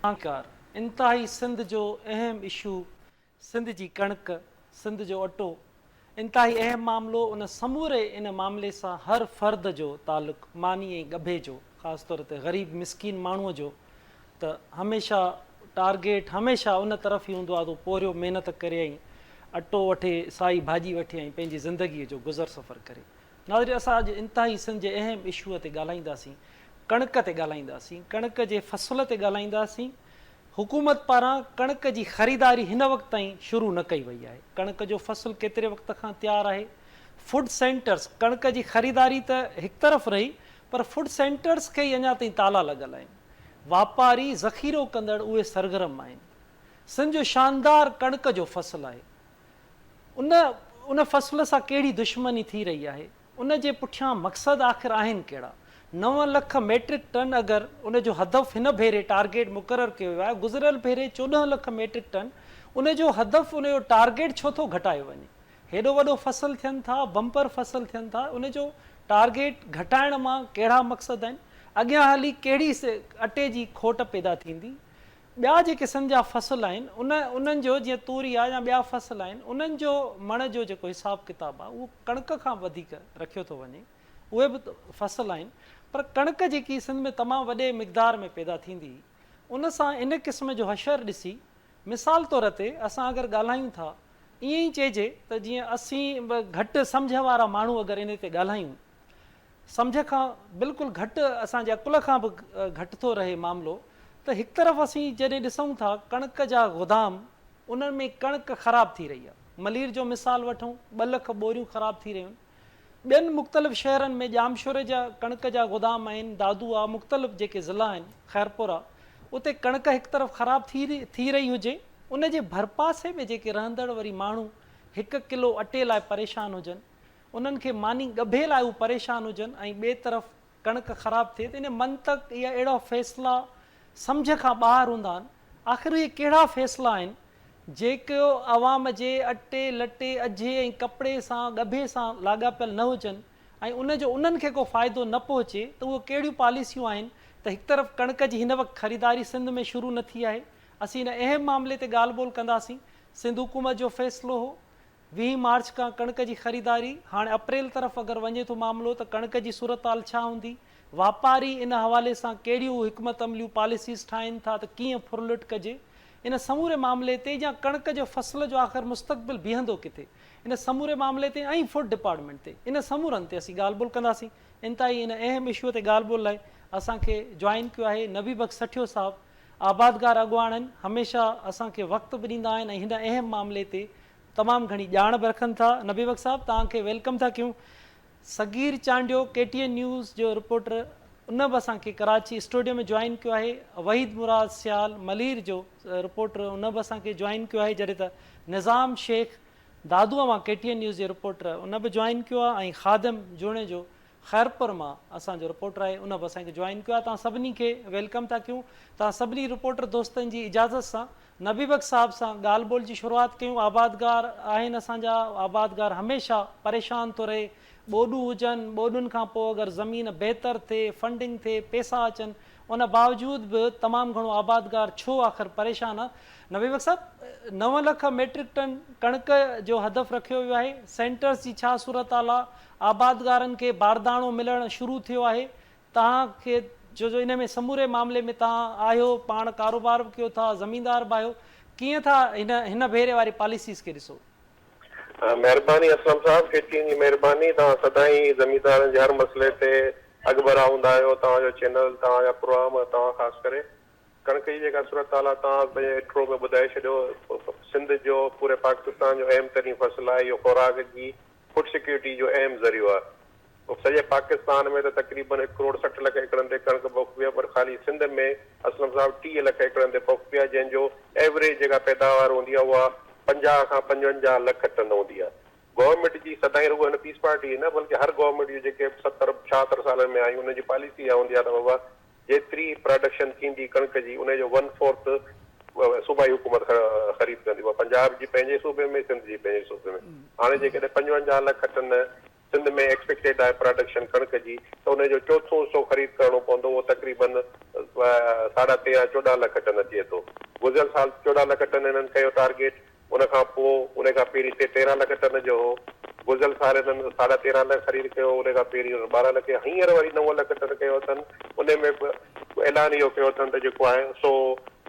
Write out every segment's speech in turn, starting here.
ڪار انتهائي سنڌ جو اهم اشو سنڌ جي ڪڻڪ، سنڌ جو اٽو انتهائي اهم معاملو ان سموري ان معاملي سان هر فرد جو تعلق ماني ۽ ڳڀي جو خاص طور تي غريب مسڪين ماڻهو جو ته هميشه ٽارگيٽ هميشه ان طرف ئي هوندو آهي ته پورهيو محنت ڪري ۽ اٽو وٺي سائي ڀاڄي وٺي ۽ پنهنجي زندگي جو گذر سفر ڪري. ناظرين اسان اڄ انتهائي سنڌ جي اهم اشوء تي ڳالهائينداسين، ڪڻڪ تي ڳالهائينداسين، ڪڻڪ جي فصل تي ڳالهائينداسين، حڪومت پاران ڪڻڪ جي خريداري هن وقت تائين شروع نه ڪئي وئي آهي، ڪڻڪ جو فصل ڪيتري وقت کان تيار آهي، فوڊ سينٽرز ڪڻڪ جي خريداري ته هڪ طرف رهي پر فوڊ سينٽرز کي ئي اڃا تائين تالا لڳل آهن، واپاري ذخيرو ڪندڙ اهي سرگرم آهن، سنڌ جو شاندار ڪڻڪ جو فصل آهي. ان ان فصل سان ڪهڙي دشمني ٿي رهي آهي، ان جي پٺيان مقصد آخر آهن ڪهڙا؟ نو لک ميٽرڪ ٽن اگر ان جو هدف هن ڀيري ٽارگيٽ مقرر ڪيو ويو آهي، گذريل ڀيري 14 لک ميٽرڪ ٽن، ان جو هدف ان جو ٽارگيٽ ڇو ٿو گهٽايو وڃي؟ هيڏو وڏو فصل ٿين ٿا، بمپر فصل ٿين ٿا، ان جو ٽارگيٽ گهٽائڻ مان ڪهڙا مقصد آهن؟ اڳيان هلي ڪهڙي اٽي جي کوٽ پيدا ٿيندي؟ ٻيا جيڪي سنڌ جا فصل آهن ان انهن جو جيئن توري آهي يا ٻيا فصل آهن انهن جو مڻ جو جيڪو حساب ڪتاب آهي اهو ڪڻڪ کان وڌيڪ رکيو ٿو وڃي اهي به فصل آهن پر ڪڻڪ جيڪي سنڌ ۾ تمام وڏي مقدار ۾ پيدا ٿيندي ان سان ان قسم جو حشر ڏسي مثال طور تي اسان اگر ڳالهايون ٿا ائين ئي چئجي ته جيئن اسين به گهٽ سمجهه وارا ماڻهو اگر ان تي ڳالهايون سمجهه کان بلڪل گهٽ اسان جي عقل کان به گهٽ ٿو رهي معاملو ته هڪ طرف اسين جڏهن ڏسون ٿا ڪڻڪ جا گودام انهن ۾ ڪڻڪ خراب ٿي رهي آهي ملير جو مثال وٺون ٻه لک ٻوريون خراب ٿي رهيون آهن ٻين مختلف شهرن ۾ ڄامشوري جا ڪڻڪ جا گودام آهن دادو آهي مختلف جيڪي ضلعا آهن خيرپور آهي اتي ڪڻڪ هڪ طرف خراب ٿي ٿي رهي هجي ان جي ڀرپاسي ۾ جيڪي رهندڙ وري ماڻهو هڪ ڪلو اٽي لاء پريشان هجن انهن کي ماني ڳڀي لاء هو پريشان هجن ۽ ٻئي طرف ڪڻڪ خراب ٿئي ته ان منطق يا اهڙا فيصلا سمجهه کان ٻاهر هوندا آهن. آخر اهي ڪهڙا فيصلا آهن جيڪو عوام جي اٽي، لٽي، اجهي ۽ ڪپڙي سان ڳڀي سان لاڳاپيل نه هجن ۽ ان جو انهن کي ڪو فائدو نه پهچي ته اهو ڪهڙيون پاليسيون آهن ته هڪ طرف ڪڻڪ جي هن وقت خريداري سنڌ ۾ شروع نه ٿي آهي. اسين ان اهم معاملي تي ڳالهه ٻولهه ڪنداسين. سنڌ حڪومت جو فيصلو هو 20 مارچ کان ڪڻڪ جي خريداري، هاڻ اپريل طرف اگر وڃي ٿو معاملو ته ڪڻڪ جي صورتحال ڇا هوندي؟ واپاري ان حوالي سان ڪهڙيون حڪمت عمليون، پاليسيز، ٺاهين ٿا ته ڪيئن ڦرلٽ ڪجي؟ ان سموري معاملي تي يا ڪڻڪ جو فصل جو آخر مستقبل بيهندو ڪٿي؟ ان سموري معاملي تي ۽ فوڊ ڊپارٽمينٽ تي ان سمورن تي اسين ڳالهه ٻولهه ڪنداسين. انتهائي ان اهم اشو تي ڳالهه ٻولهه لاء اسان کي جوائن ڪيو آهي نبي بخش سٺيو صاحب آبادگار اڳواڻ آهن هميشه اسان کي وقت به ڏيندا آهن ۽ هن اهم معاملي تي تمام گهڻي ڄاڻ به رکن ٿا. نبي بخش صاحب توهان کي welcome ٿا ڪيون. Sagir Chandio K T N news جو رپورٽر ان به اسان کي ڪراچي اسٽوڊيو ۾ جوائن ڪيو آهي. وحيد مراد سيال ملير جو رپورٽر ان به اسان کي جوائن ڪيو آهي جڏهن ته نظام شيخ دادو مان ڪي ٽي اين نيوز جي رپورٽر ان به جوائن ڪيو آهي ۽ خادم جوڻيجو خيرپور مان اسان جو رپورٽر آهي ان به اسان کي جوائن ڪيو آهي توهان سڀني کي welcome ٿا ڪيون توهان سڀني رپورٽر دوستن جي اجازت سان نبي بخش صاحب سان ڳالهه ٻولهه جي شروعات ڪيون آبادگار آهن اسان جا آبادگار هميشه پريشان ٿو رهي ٻوڏون هجن ٻوڏن کان پوء اگر زمين بهتر ٿئي فنڊنگ ٿئي پيسا اچن ان باوجود به تمام گهڻو آبادگار ڇو آخر پريشان آ؟ نبي بخش صاحب نو لک ميٽرڪ ٽن ڪڻڪ جو هدف رکيو ويو آهي، سينٽرز جي ڇا صورتحال آ، آبادگارن کي بارداڻو ملڻ شروع ٿيو آهي، توهان کي جو جو ان ۾ سموري معاملي ۾ توهان آهيو، پاڻ ڪاروبار به ڪيو ٿا، زميندار به آهيو، ڪيئن ٿا هن هن ڀيري واري پاليسيز کي ڏسو؟ مهرباني اسلم صاحب ڪي ٽي اين جي مهرباني توهان سدائين زميندارن جي هر مسئلي تي اڳڀرا هوندا آهيو توهان جو چينل توهان جا پروگرام توهان خاص ڪري ڪڻڪ جي جيڪا صورتحال آهي توهان پنهنجي انٽرو ۾ ٻڌائي ڇڏيو سنڌ جو پوري پاڪستان جو اهم ترين فصل آهي اهو خوراڪ جي فوڊ سيڪيورٽي جو اهم ذريعو آهي سڄي پاڪستان ۾ ته تقريبن هڪ ڪروڙ 60 لک ايڪڙن تي ڪڻڪ پوکبي آهي پر خالي سنڌ ۾ اسلم صاحب 30 لک ايڪڙن تي پوکبي آهي جنهن جو ايوريج جيڪا پيداوار هوندي آهي اها 50 کان 55 لک ٽن هوندي آهي. گورنمينٽ جي سدائين رڳو هن پيس پارٽي جي نه بلڪه هر گورنمينٽ جون جيڪي 70 76 سالن ۾ آيون انهن جي پاليسي اها هوندي آهي ته بابا جيتري پراڊڪشن ٿيندي ڪڻڪ جي انهي جو ون فورٿ صوبائي حڪومت خريد ڪندي اها پنجاب جي پنهنجي صوبي ۾ سنڌ جي پنهنجي صوبي ۾ هاڻي جيڪڏهن 55 لک ٽن سنڌ ۾ ايڪسپيڪٽيڊ آهي پراڊڪشن ڪڻڪ جي ته ان جو چوٿون حصو خريد ڪرڻو پوندو اهو تقريبن ساڍا تيرهن چوڏهن لک ٽن ٿئي ٿو. گذريل سال 14 لک ٽن هنن ڪيو ٽارگيٽ ان کان پوء ان کان پهرين تي 13 لک ٽن جو هو. گذريل سال هنن ساڍا 13 لک خريد ڪيو ان کان پهرين هنن 12 لک هينئر وري 9 لک ٽن ڪيو اٿن ان ۾ به اعلان اهو ڪيو اٿن ته جيڪو آهي سو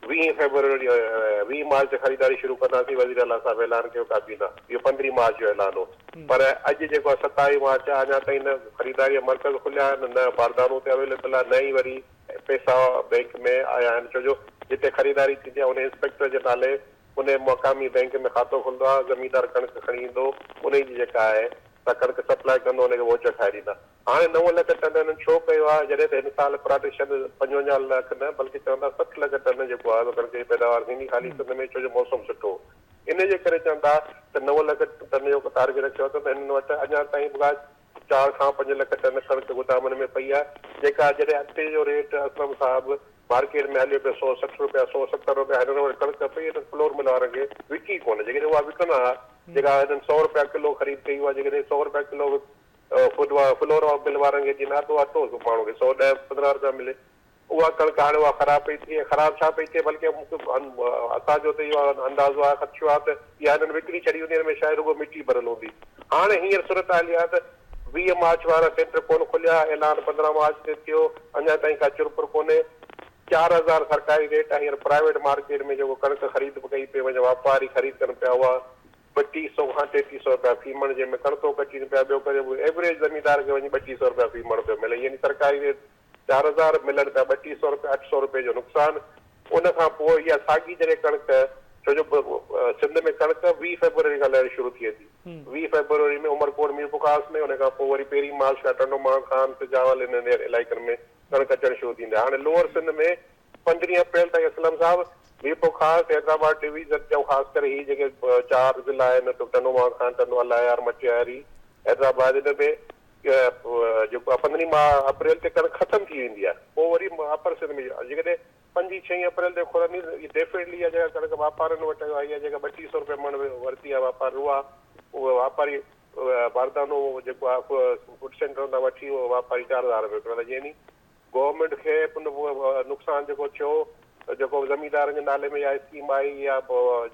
20 فيبروري 20 مارچ تي خريداري شروع ڪنداسين وزيراعليٰ صاحب اعلان ڪيو ڪابينا اهو 15 مارچ جو اعلان هو پر اڄ جيڪو آهي 27 مارچ آهي اڃا تائين نه خريداري جا مرڪز کليا آهن نه باردانو اتي اويليبل آهي نه ئي وري پئسا بئنڪ ۾ آيا آهن ڇو جو جتي خريداري ٿيندي آهي ان انسپيڪٽر جي نالي ان مقامي بئنڪ ۾ کاتو کلندو آهي زميندار ڪڻڪ کڻي ايندو انهي جي جيڪا آهي سا ڪڻڪ سپلاء ڪندو ان کي ووچر ٺاهي ڏيندا. هاڻي 9 لک ٽن هنن ڇو ڪيو آهي جڏهن ته هن سال پراڊڪشن 55 لک نه بلڪه چون ٿا 60 لک ٽن جيڪو آهي سو ڪڻڪ جي پيداوار ٿيندي خالي سنڌ ۾ ڇو جو موسم سٺو هو ان جي ڪري چون ٿا ته 9 لک ٽن جو ٽارگيٽ رکيو اٿن ته هنن وٽ اڃا تائين به ڪا 4 کان 5 لک ٽن ڪڻڪ گدامن ۾ پئي آهي جيڪا جڏهن اٽي جو ريٽ اسلم صاحب مارڪيٽ ۾ هليو پيو 160 روپيا 170 روپيا هنن وٽ ڪڻڪ پئي هنن فلور مل وارن کي وڪي ڪونه جيڪڏهن اها وڪڻ ها جيڪا هنن 100 روپيا ڪلو خريد ڪئي اها جيڪڏهن 100 روپيا ڪلو فوڊ فلور مل وارن کي ڏنا ته اٽو ماڻهو کي 110 15 روپيا ملي. اها ڪڻڪ هاڻي اها خراب پئي ٿئي ۽ خراب ڇا پئي ٿئي بلڪه مون کي اسان جو ته اهو اندازو آهي خدشو آهي ته اها هنن وڪڻي ڇڏي هوندي هن ۾ شايد رڳو مٽي ڀريل هوندي. هاڻي هينئر صورتحال اها آهي ته 20 مارچ وارا سينٽر ڪونه کليا، اعلان 15 مارچ تي ٿيو، اڃا تائين ڪا چرپر ڪونهي. 4000 سرڪاري ريٽ آهي هينئر پرائيويٽ مارڪيٽ ۾ جيڪو ڪڻڪ خريد به ڪئي پئي وڃي واپاري خريد ڪن پيا اها 3200 کان 3300 رپيا في مڻ جنهن ۾ ڪڻڪو ڪٽين پيا ٻيو ڪري به ايوريج زميندار کي وڃي 3200 رپيا في مڻ پيو ملي يعني سرڪاري ريٽ 4000 ملن پيا 3200 رپيا 800 رپئي جو نقصان ان کان پوء اها ساڳي جڏهن ڪڻڪ ڇو جو سنڌ ۾ ڪڻڪ 20 فيبروري کان لهڻ شروع ٿئي ٿي 20 فيبروري ۾ عمرڪوٽ ميرپورخاص ۾ ان کان پوء وري پهرين مارچ کان ٽنڊو محمد خان سجاول انهن علائقن ۾ ڪڻڪ اچڻ شروع ٿيندي آهي هاڻي لوئر سنڌ ۾ 15 اپريل تائين اسلم صاحب، ميرپورخاص، حيدرآباد ڊويزن جا خاص ڪري هي جيڪي چار ضلعا آهن ٽنڊو محمد خان، ٽنڊو الله يار، مٽياري، حيدرآباد ان ۾ جيڪو آهي 15 اپريل تي ڪڻڪ ختم ٿي ويندي آهي پوء وري اپر سنڌ ۾ جيڪڏهن پنجين ڇهين اپريل تي کلندي ڊيفنيٽلي اها جيڪا ڪڻڪ واپارين وٽ آئي آهي جيڪا 32 سو روپيا مڻ ورتي آهي واپارين اها اهي واپاري باردانو جيڪو آهي فوڊ سينٽرن تان وٺي اهو واپاري 4000 روپيا وڪڻندا يعني گورنمينٽ کي پڻ نقصان جيڪو ٿيو جيڪو زميندارن جي نالي ۾ اها اسڪيم آئي يا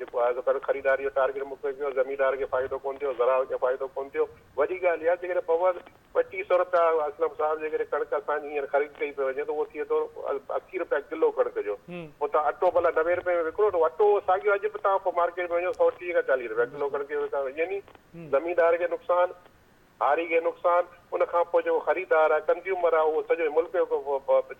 جيڪو آهي سو ڪڻڪ خريداري جو ٽارگيٽ مقرر ڪيو زميندار کي فائدو ڪونه ٿيو زراعت کي فائدو ڪونه ٿيو وڏي ڳالهه اها جيڪڏهن پوء 25 سو روپيا اسلم صاحب جيڪڏهن ڪڻڪ اسان جي هينئر خريد ڪئي پئي وڃي ته اهو ٿئي ٿو 80 روپيا ڪلو ڪڻڪ جو پوء توهان اٽو ڀلا 90 روپئي ۾ وڪڻو ته اٽو ساڳيو اڄ به توهان مارڪيٽ ۾ وڃو 130 کان 40 روپيا ڪلو ڪڻڪ جو وڪامي يعني زميندار کي نقصان هاري کي نقصان، ان کان پوء جيڪو خريدار آهي، ڪنزيومر آهي، اهو سڄو ملڪ جو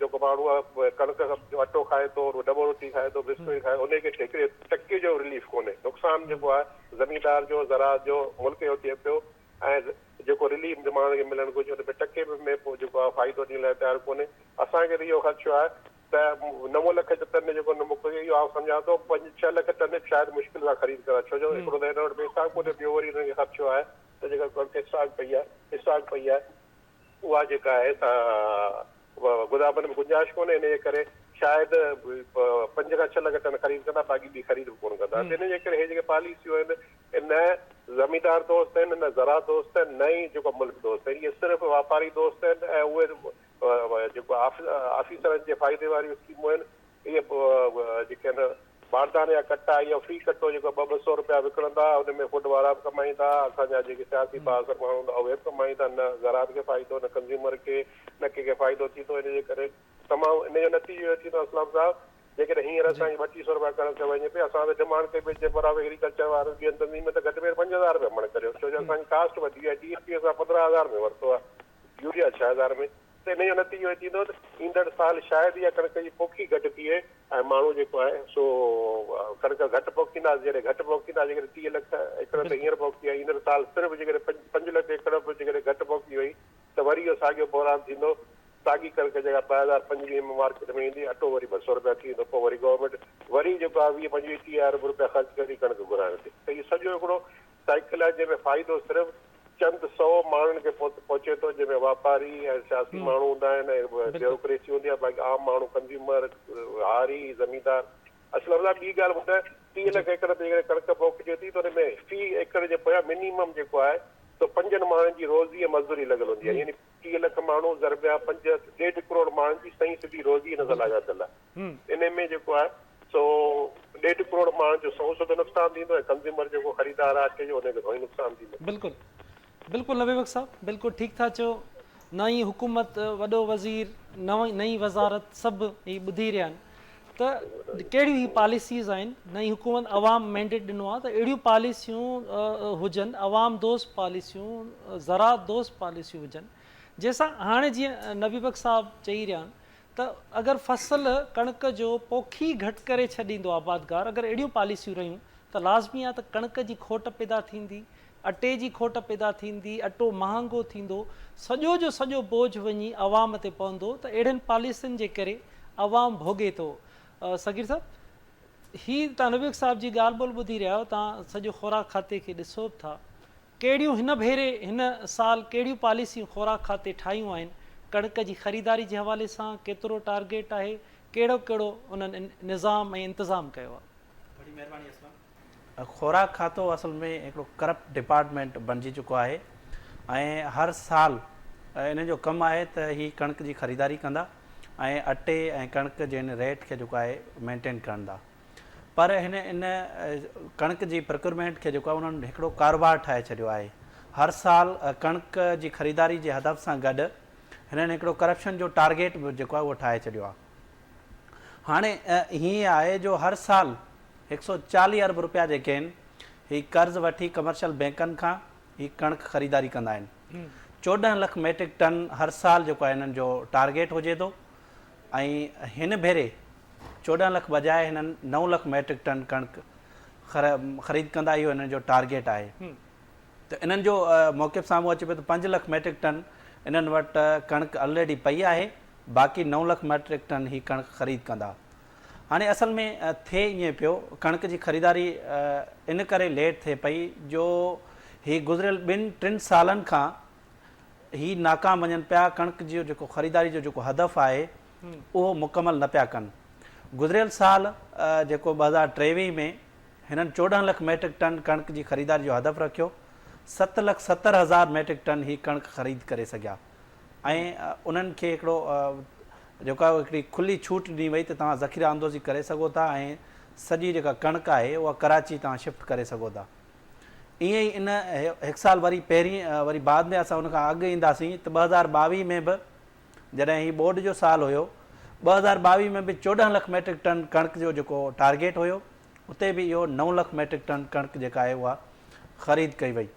جيڪو ماڻهو آهي، ڪڻڪ جو اٽو کائي ٿو، ڊٻو روٽي کائي ٿو، بسڪوٽ کائي ٿو، ان کي هڪڙي ٽڪي جو رليف ڪونهي. نقصان جيڪو آهي زميندار جو، زراعت جو، ملڪ جو ٿئي پيو ۽ جيڪو رليف ماڻهن کي ملڻ گهرجي ان ۾ ٽڪي ۾ به جيڪو آهي فائدو ڏيڻ لاء تيار ڪونهي. اسان کي ته اهو خدشو آهي ته 9 لک ٽن جيڪو هن موڪليو اهو آئون سمجهان ٿو پنج ڇهه لک ٽن شايد مشڪل سان خريد ڪندا ڇو جو هڪڙو ته هن وٽ پئسا ڪونهي ٻيو وري هنن کي خدشو آهي ته جيڪا ڪڻڪ اسٽاڪ پئي آهي اسٽاڪ پئي آهي اها جيڪا آهي سا گدامن ۾ گنجائش ڪونهي ان جي ڪري شايد 5 کان 6 لک ٽن خريد ڪندا باقي ٻي خريد به ڪونه ڪندا ته ان جي ڪري هي جيڪي پاليسيون آهن اهي نه زميندار دوست آهن نه زراعت دوست آهن نه ئي جيڪو ملڪ دوست آهن اهي صرف واپاري دوست آهن ۽ اهي جيڪو آفيسرن جي فائدي واريون اسڪيمون آهن اهي جيڪي آهن بارداني جا ڪٽا يا في ڪٽو جيڪو ٻه ٻه سئو روپيا وڪڻندا ان ۾ فوڊ وارا به ڪمائيندا اسان جا جيڪي سياسي بااثر ماڻهو هوندا اهي به ڪمائيندا نه زراعت کي فائدو نه ڪنزيومر کي نه ڪنهن کي فائدو ٿيندو ان جي ڪري تمام ان جو نتيجو اهو ٿيندو اسلام صاحب جيڪڏهن هينئر اسان جي 32 سئو روپيا ڪڻڪ وڃي پئي اسان ته ڊمانڊ ڪئي پئي چيمبر آف ايگريڪلچر وارن ٻين تنظيمن ته گهٽ ۾ گهٽ 5000 روپيا مڻ ڪريو ڇو جو اسان جي ڪاسٽ وڌي وئي آهي ڊي اي پي اسان 15,000 ۾ ورتو آهي يوريا 6000 ۾ ته انهيء جو نتيجو اهو ٿيندو ته ايندڙ سال شايد اها ڪڻڪ جي پوکي گهٽ ٿئي ۽ ماڻهو جيڪو آهي سو ڪڻڪ گهٽ پوکيندا، جڏهن گهٽ پوکيندا جيڪڏهن 30 لک ايڪڙ ته هينئر پوکي آهي ايندڙ سال صرف جيڪڏهن 5 لک ايڪڙ به جيڪڏهن گهٽ پوکي وئي ته وري اهو ساڳيو بحران ٿيندو، ساڳي ڪڻڪ جيڪا 2025 ۾ مارڪيٽ ۾ ايندي اٽو وري 200 رپيا ٿي ويندو پوء وري گورنمينٽ وري جيڪو آهي 20 25 30 ارب رپيا خرچ ڪندي ڪڻڪ گهرائڻ تي ته اهو سڄو هڪڙو سائيڪل آهي جنهن ۾ فائدو صرف چند سئو ماڻهن کي پهچي ٿو جنهن ۾ واپاري ۽ سياسي ماڻهو هوندا آهن ۽ بيوروڪريسي هوندي آهي باقي عام ماڻهو ڪنزيومر هاري زميندار اصل ۾ ٻي ڳالهه ٻڌاء 30 لک ايڪڙ تي جيڪڏهن ڪڻڪ پوکجي ٿي ته ان ۾ في ايڪڙ جي پويان منيمم جيڪو آهي ته پنجن ماڻهن جي روزي ۽ مزدوري لڳل هوندي آهي يعني 30 لک ماڻهو ضربيا پنج ڏيڍ ڪروڙ ماڻهن جي سئين سڌي روزي ان سان لاڳاپيل آهي. انهي ۾ جيڪو آهي سو ڏيڍ ڪروڙ ماڻهن جو سنئون سڌو نقصان ٿيندو ۽ ڪنزيومر جيڪو خريدار آهي اٽي جو انهي کي گهڻو ئي نقصان ٿيندو. بلڪل بلڪل نبي بخش صاحب بلڪل ٺيڪ ٿا چئو نئين حڪومت وڏو وزير نئين وزارت سڀ هي ٻڌي رهيا آهن ته ڪهڙيون هي پاليسيز آهن نئين حڪومت عوام مينڊيٽ ڏنو آهي ته اهڙيون پاليسيون هجن عوام دوست پاليسيون زراعت دوست پاليسيون هجن جنهن سان هاڻي جيئن نبي بخش صاحب چئي رهيا آهن ته اگر فصل ڪڻڪ جو پوکي گهٽ ڪري ڇڏيندو آبادگار اگر اهڙيون پاليسيون رهيون ته لازمي آهي ته ڪڻڪ جي کوٽ پيدا ٿيندي اٽي جي کوٽ پيدا ٿيندي، اٽو مهانگو ٿيندو، سڄو جو سڄو بوجهه وڃي عوام تي پوندو ته اهڙين پاليسين جي ڪري عوام ڀوڳي ٿو. صغير صاحب هي توهان نبي بخش صاحب جي ڳالهه ٻولهه ٻڌي رهيا آهيو، توهان سڄو خوراڪ کاتي کي ڏسو به ٿا، ڪهڙيون هن ڀيري هن سال ڪهڙيون پاليسيون خوراڪ کاتي ٺاهيون آهن، ڪڻڪ جي خريداري جي حوالي سان ڪيترو ٽارگيٽ آهي، ڪهڙو ڪهڙو انهن نظام ۽ انتظام ڪيو آهي؟ وڏي مهرباني اسلم. خوراڪ کاتو اصل ۾ هڪڙو ڪرپٽ ڊپارٽمينٽ بڻجي چڪو آهي ۽ هر سال انهن جو ڪم آهي ته هي ڪڻڪ جي خريداري ڪندا ۽ اٽي ۽ ڪڻڪ جي ان ريٽ کي جيڪو آهي مينٽين ڪرندا پر هن ان ڪڻڪ جي پروڪيورمينٽ کي جيڪو آهي انهن هڪڙو ڪاروبار ٺاهي ڇڏيو آهي هر سال ڪڻڪ جي خريداري جي هدف سان گڏ هنن هڪڙو ڪرپشن جو ٽارگيٽ به جيڪو آهي اهو ٺاهي ڇڏيو آهي هاڻي هيئن آهي جو هر سال 140 ارب رپيا جيڪي آهن هي قرض وٺي ڪمرشل بينڪن کان هي ڪڻڪ خريداري ڪندا آهن. 14 لک ميٽرڪ ٽن هر سال جيڪو آهي هنن جو ٽارگيٽ هجي ٿو ۽ هن ڀيري 14 لک بجاء هنن 9 لک ميٽرڪ ٽن ڪڻڪ خريد ڪندا اهو هنن جو ٽارگيٽ آهي ته انهن جو موقف سامهون اچي پيو ته 5 لک ميٽرڪ ٽن انهن وٽ ڪڻڪ الريڊي پئي آهي باقي 9 لک ميٽرڪ ٽن هي ڪڻڪ خريد ڪندا. هاڻي اصل ۾ ٿئي ائين پيو، ڪڻڪ جي خريداري ان ڪري ليٽ ٿئي پئي جو هي گذريل ٻن ٽن سالن کان هي ناڪام وڃن پيا، ڪڻڪ جو جيڪو خريداري جو جيڪو هدف آهي اهو مڪمل نه پيا ڪن. گذريل سال جيڪو 2023 ۾ هنن 14 لک ميٽرڪ ٽن ڪڻڪ جي خريداري جو هدف رکيو، ست لک 70 هزار ميٽرڪ ٽن هي ڪڻڪ خريد ڪري سگهيا. ۽ انهن کي هڪڙو جيڪو آهي هڪڙي کلي ڇوٽ ڏني وئي ته توهان ذخيره اندوزي ڪري سگهو ٿا ۽ سڄي جيڪا ڪڻڪ آهي اها ڪراچي توهان شفٽ ڪري سگهو ٿا. ائين ئي ان هڪ سال وري پهرين وري بعد ۾ اسان ان کان اڳ اينداسين ته 2022 ۾ به جڏهن هي ٻوڏ جو سال هيو 2022 ۾ به 14 لک ميٽرڪ ٽن ڪڻڪ جو جيڪو ٽارگيٽ هيو اتي به اهو 9 لک ميٽرڪ ٽن ڪڻڪ جيڪا آهي اها خريد ڪئي وئي.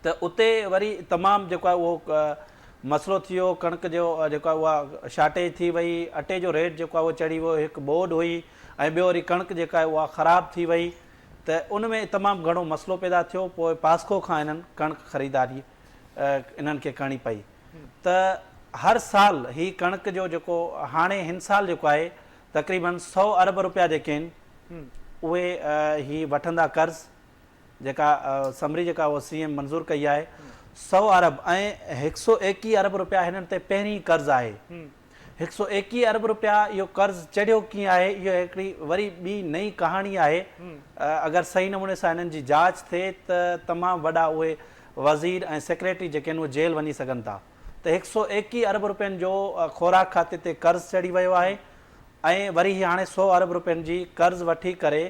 ته اتي وري تمام جيڪو آهي اهو مسئلو ٿي ويو ڪڻڪ جو جيڪو آهي اها شارٽيج ٿي وئي اٽي جو ريٽ جيڪو آهي اهو چڙهي ويو هڪ ٻوڏ هئي ۽ ٻيو وري ڪڻڪ جيڪا آهي اها خراب ٿي وئي ته ان ۾ تمام گهڻو مسئلو پيدا ٿيو پوء پاسڪو کان انهن ڪڻڪ خريداري انهن کي ڪرڻي پئي ته هر سال هي ڪڻڪ جو جيڪو هاڻي هن سال جيڪو آهي تقريبن سو ارب روپيا جيڪي آهن اهي هي وٺندا قرض جيڪا سمري جيڪا اهو سي ايم منظور ڪئي آهي سو ارب ۽ هڪ سو ايڪيهه ارب روپيا هنن تي پهرين قرض آهي هڪ سو ايڪيهه ارب روپيا اهو قرض چڙهيو ڪيئن آهي اهو هڪڙي وري ٻي نئين ڪهاڻي آهي اگر صحيح نموني سان هنن جي جاچ ٿئي ته تمام وڏا اهي وزير ۽ سيڪريٽري جيڪي آهن اهي جيل وڃي سگهن ٿا ته هڪ سو ايڪيهه ارب روپين جو خوراڪ کاتي تي قرض چڙهي ويو آهي ۽ وري هي هاڻي سو ارب روپين جي قرض وٺي ڪري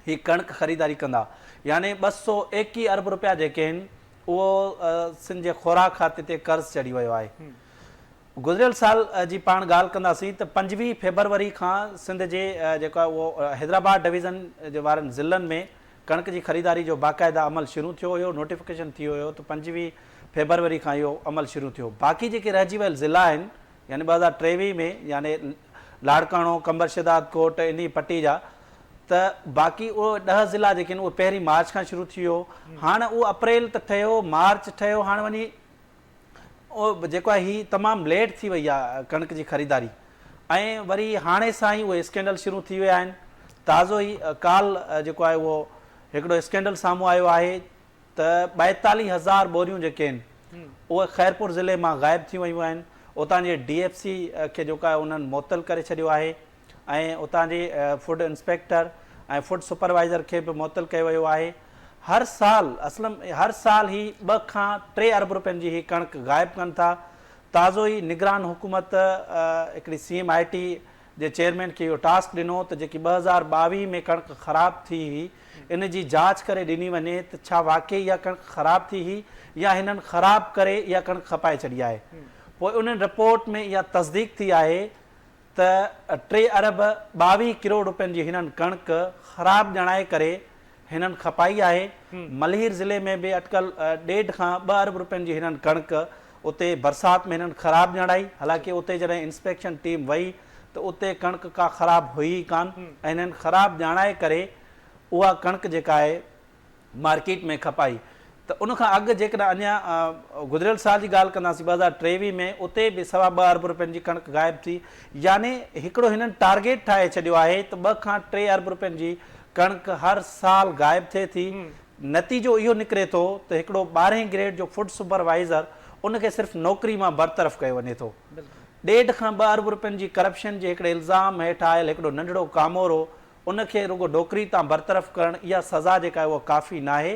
هي ڪڻڪ خريداري ڪندا يعني 221 ارب روپيا جيڪي آهن اهو سنڌ جي خوراڪ کاتي تي قرض چڙهي ويو آهي. گذريل سال جي پاڻ ڳالهه ڪنداسين ته 25 فيبروري کان سنڌ جي جيڪو آهي اهو حيدرآباد ڊويزن جي وارن ضلعن ۾ ڪڻڪ جي خريداري جو باقاعده عمل شروع ٿيو هيو نوٽيفڪيشن ٿي ويو ته 25 فيبروري کان اهو عمل شروع ٿيو باقي جيڪي رهجي ويل ضلعا آهن يعني 2023 ۾ يعني لاڙڪاڻو، قمبر شهداد ڪوٽ انهي پٽي جا ته باقي اهي ڏهه ضلعا جيڪي آهن اهي پهرين مارچ کان شروع ٿي ويو هاڻ اهو اپريل ته ٺهيو مارچ ٺهيو هاڻ وڃي اهو جيڪو آهي هي تمام ليٽ ٿي وئي آهي ڪڻڪ جي خريداري ۽ وري هاڻي سان ئي اهي اسڪينڊل شروع ٿي ويا آهن تازو ئي ڪال جيڪو آهي اهو هڪڙو اسڪينڊل سامهون آيو آهي ته 42 هزار ٻوريون جيڪي آهن اهي خيرپور ضلعي مان غائب ٿي ويون آهن، اتان جي ڊي ايف سي کي جيڪو آهي انهن معطل ڪري ڇڏيو آهي ۽ اتان جي فوڊ انسپيڪٽر ۽ فوڊ سپروائيزر کي به معطل ڪيو ويو آهي. هر سال اسلم هر سال هي ٻه کان ٽي ارب روپين جي هي ڪڻڪ غائب ڪن ٿا. تازو ئي نگران حڪومت هڪڙي سي ايم I ٽي جي چيئرمين کي اهو ٽاسڪ ڏنو ته جيڪي 2022 ۾ ڪڻڪ خراب ٿي هئي ان جي جاچ ڪري ڏني وڃي ته ڇا واقعي اها ڪڻڪ خراب ٿي هئي يا هنن خراب ڪري اها ڪڻڪ کپائي ڇڏي آهي. پوء انهن رپورٽ ۾ اها تصديق ٿي آهي ته ٽي ارب 22 ڪروڙ روپين جي هنن ڪڻڪ خراب ڄاڻائي ڪري هنن کپائي آهي. ملير ضلعي ۾ به اٽڪل ڏيڍ کان ٻه ارب روپين جي هنن ڪڻڪ اتي برسات ۾ هنن خراب ڄاڻائي حالانڪه اتي جڏهن انسپيڪشن ٽيم وئي ته اتي ڪڻڪ ڪا خراب هئي ئي ڪانه ۽ هنن خراب ڄاڻائي ڪري اها ڪڻڪ جيڪا آهي مارڪيٽ ۾ کپائي ته ان کان اڳ جيڪڏهن اڃا گذريل سال جي ڳالهه ڪنداسين 2023 ۾ اتي به سوا ٻه ارب روپين جي ڪڻڪ غائب ٿي يعني هڪڙو هنن ٽارگيٽ ٺاهي ڇڏيو آهي ته ٻه کان ٽي ارب روپين جي ڪڻڪ هر سال غائب ٿئي ٿي نتيجو اهو نڪري ٿو ته هڪڙو ٻارهين گريڊ جو فوڊ سپروائيزر ان کي صرف نوڪري مان برطرف ڪيو وڃي ٿو ڏيڍ کان ٻه ارب روپين جي ڪرپشن جي هڪڙي الزام هيٺ آيل هڪڙو ننڍڙو ڪامورو ان کي رڳو نوڪري تان برطرف ڪرڻ اها سزا جيڪا آهي اها ڪافي ناهي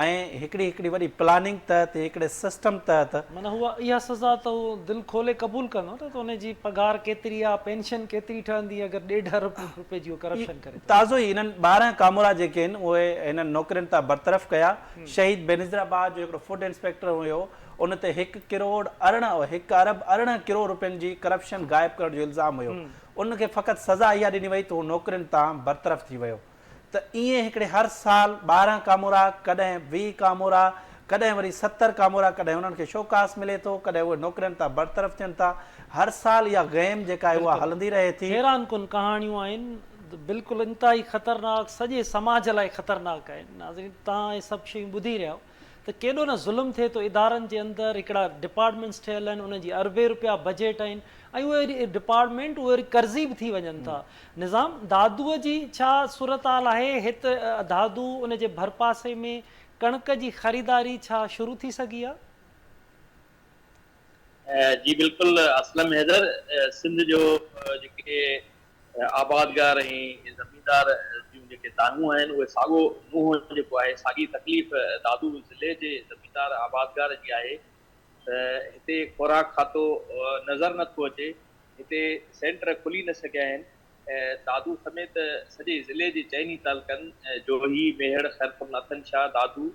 ۽ هڪڙي هڪڙي وڏي پلاننگ تحت هڪڙي سسٽم تحت. معنيٰ هو اها سزا ته هو دل کولي قبول ڪندو نه ته ان جي پگهار ڪيتري آهي پينشن ڪيتري ٺهندي اگر ڏيڍ ارب روپين جي هو ڪرپشن ڪري ٿو. تازو ئي انهن 12 ڪامورا جيڪي آهن اهي هنن نوڪرين تان برطرف ڪيا. شهيد بينظير آباد جو هڪڙو فوڊ انسپيڪٽر هيو ان تي هڪ ڪروڙ 18 هڪ ارب 18 ڪروڙ روپين جي ڪرپشن غائب ڪرڻ جو الزام هيو. ان کي فقط سزا اها ڏني وئي ته هو نوڪرين تان برطرف ٿي ويو ته ائين هڪڙي هر سال 12 ڪامورا، ڪڏهن 20 ڪامورا، ڪڏهن وري 70 ڪامورا ڪڏهن انهن کي شوڪاس ملي ٿو، ڪڏهن اهي نوڪرين تان برطرف ٿين ٿا. هر سال اها گيم جيڪا آهي اها بلڪل هلندي رهي ٿي. حيران ڪن ڪهاڻيون آهن بلڪل انتهائي خطرناڪ سڄي سماج لاء خطرناڪ آهن ناظرين توهان اهي سڀ شيون ٻڌي رهيا آهيو ته ڪيڏو نه ظلم ٿئي ٿو ادارن جي اندر هڪڙا ڊپارٽمينٽس ٺهيل آهن انهن جي اربين روپيا بجيٽ آهن ۽ اهي وري ڊپارٽمينٽ اهي وري قرضي به ٿي وڃن ٿا نظام دادوء جي ڇا صورتحال آهي هت دادو ان جي ڀرپاسي ۾ ڪڻڪ جي خريداري ڇا شروع ٿي سگهي آهي؟ جي بلڪل اسلم حيدر سنڌ جو جيڪي آبادگار ۽ زميندار جون جيڪي دانهون آهن اهي ساڳو نوح جيڪو آهي ساڳي تڪليف دادو ضلعي جي زميندار آبادگار جي آهي ته هتي خوراڪ کاتو نظر نه ٿو اچي هتي سينٽر کلي نه سگهيا آهن دادو سميت سڄي ضلعي جي چئني تعلقن جوهي، ميهڙ، خيرپور ناٿن شاهه، دادو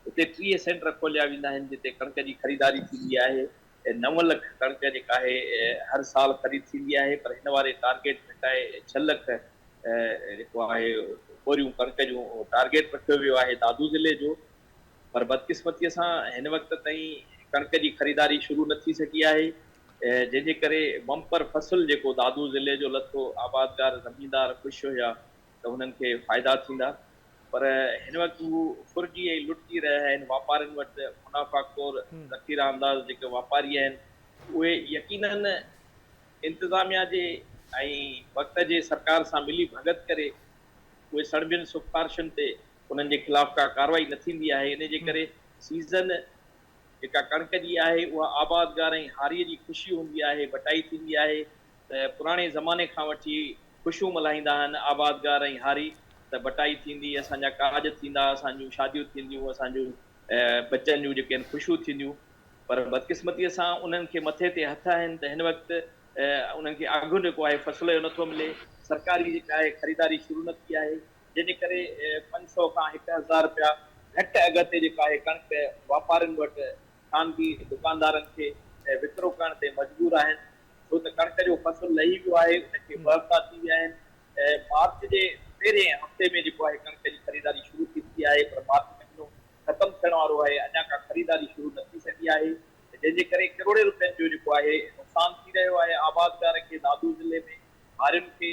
هتي 30 سينٽر کوليا ويندا آهن جتي ڪڻڪ جي خريداري ٿيندي آهي. 9 لک ڪڻڪ جيڪا آهي هر سال خريد ٿيندي آهي پر هن واري ٽارگيٽ گهٽائي 6 لک جيڪو آهي ٻوريون ڪڻڪ جون ٽارگيٽ رکيو ويو آهي دادو ضلعي جو پر بدقسمتي سان هن وقت تائين ڪڻڪ جي خريداري شروع نه ٿي سگهي آهي جنهن جي ڪري بمپر فصل جيڪو دادو ضلعي جو لٿو آبادگار زميندار خوش هيا ته هنن کي فائدا ٿيندا پر هن وقت هو ڦرجي ۽ لٽجي رهيا آهن، واپارين وٽ منافع خور ذخيره انداز جيڪي واپاري آهن اهي يقينن انتظاميا جي ۽ وقت جي سرڪار سان ملي ڀڳت ڪري اهي سڻڀين سفارشن تي انهن جي خلاف ڪا ڪارروائي نه ٿيندي آهي ان جي ڪري سيزن جيڪا ڪڻڪ جي آهي اها آبادگار ۽ هاريء جي خوشي هوندي آهي بٽائي ٿيندي آهي ته پراڻي زماني کان وٺي خوشيون ملهائيندا آهن آبادگار ۽ هاري ته بٽائي ٿيندي، اسان جا ڪاڄ ٿيندا، اسان جون شاديون ٿينديون، اسان جون ٻچن جون جيڪي آهن خوشيون ٿينديون پر بدقسمتيء سان انهن کي مٿي تي هٿ آهن ته هن وقت انهن کي اگهه جيڪو آهي فصل جو نٿو ملي، سرڪاري جيڪا آهي خريداري شروع نه ٿي آهي جنهن جي ڪري 500 کان 1000 رپيا گهٽ اگهه تي جيڪا آهي ڪڻڪ واپارين وٽ خانگي دڪاندارن کي وڪرو ڪرڻ تي مجبور آهن. ڇو ته ڪڻڪ جو فصل لهي ويو آهي ان کي ٻه هفتا ٿي ويا آهن مارچ جي پهرين هفتي ۾ جيڪو آهي ڪڻڪ جي خريداري شروع ٿيندي آهي پر مارچ مهينو ختم ٿيڻ وارو آهي اڃا ڪا خريداري شروع نه ٿي سگهي آهي جنهن جي ڪري ڪروڙين روپين جو جيڪو آهي نقصان ٿي رهيو آهي آبادگار کي دادو ضلعي ۾ هارين کي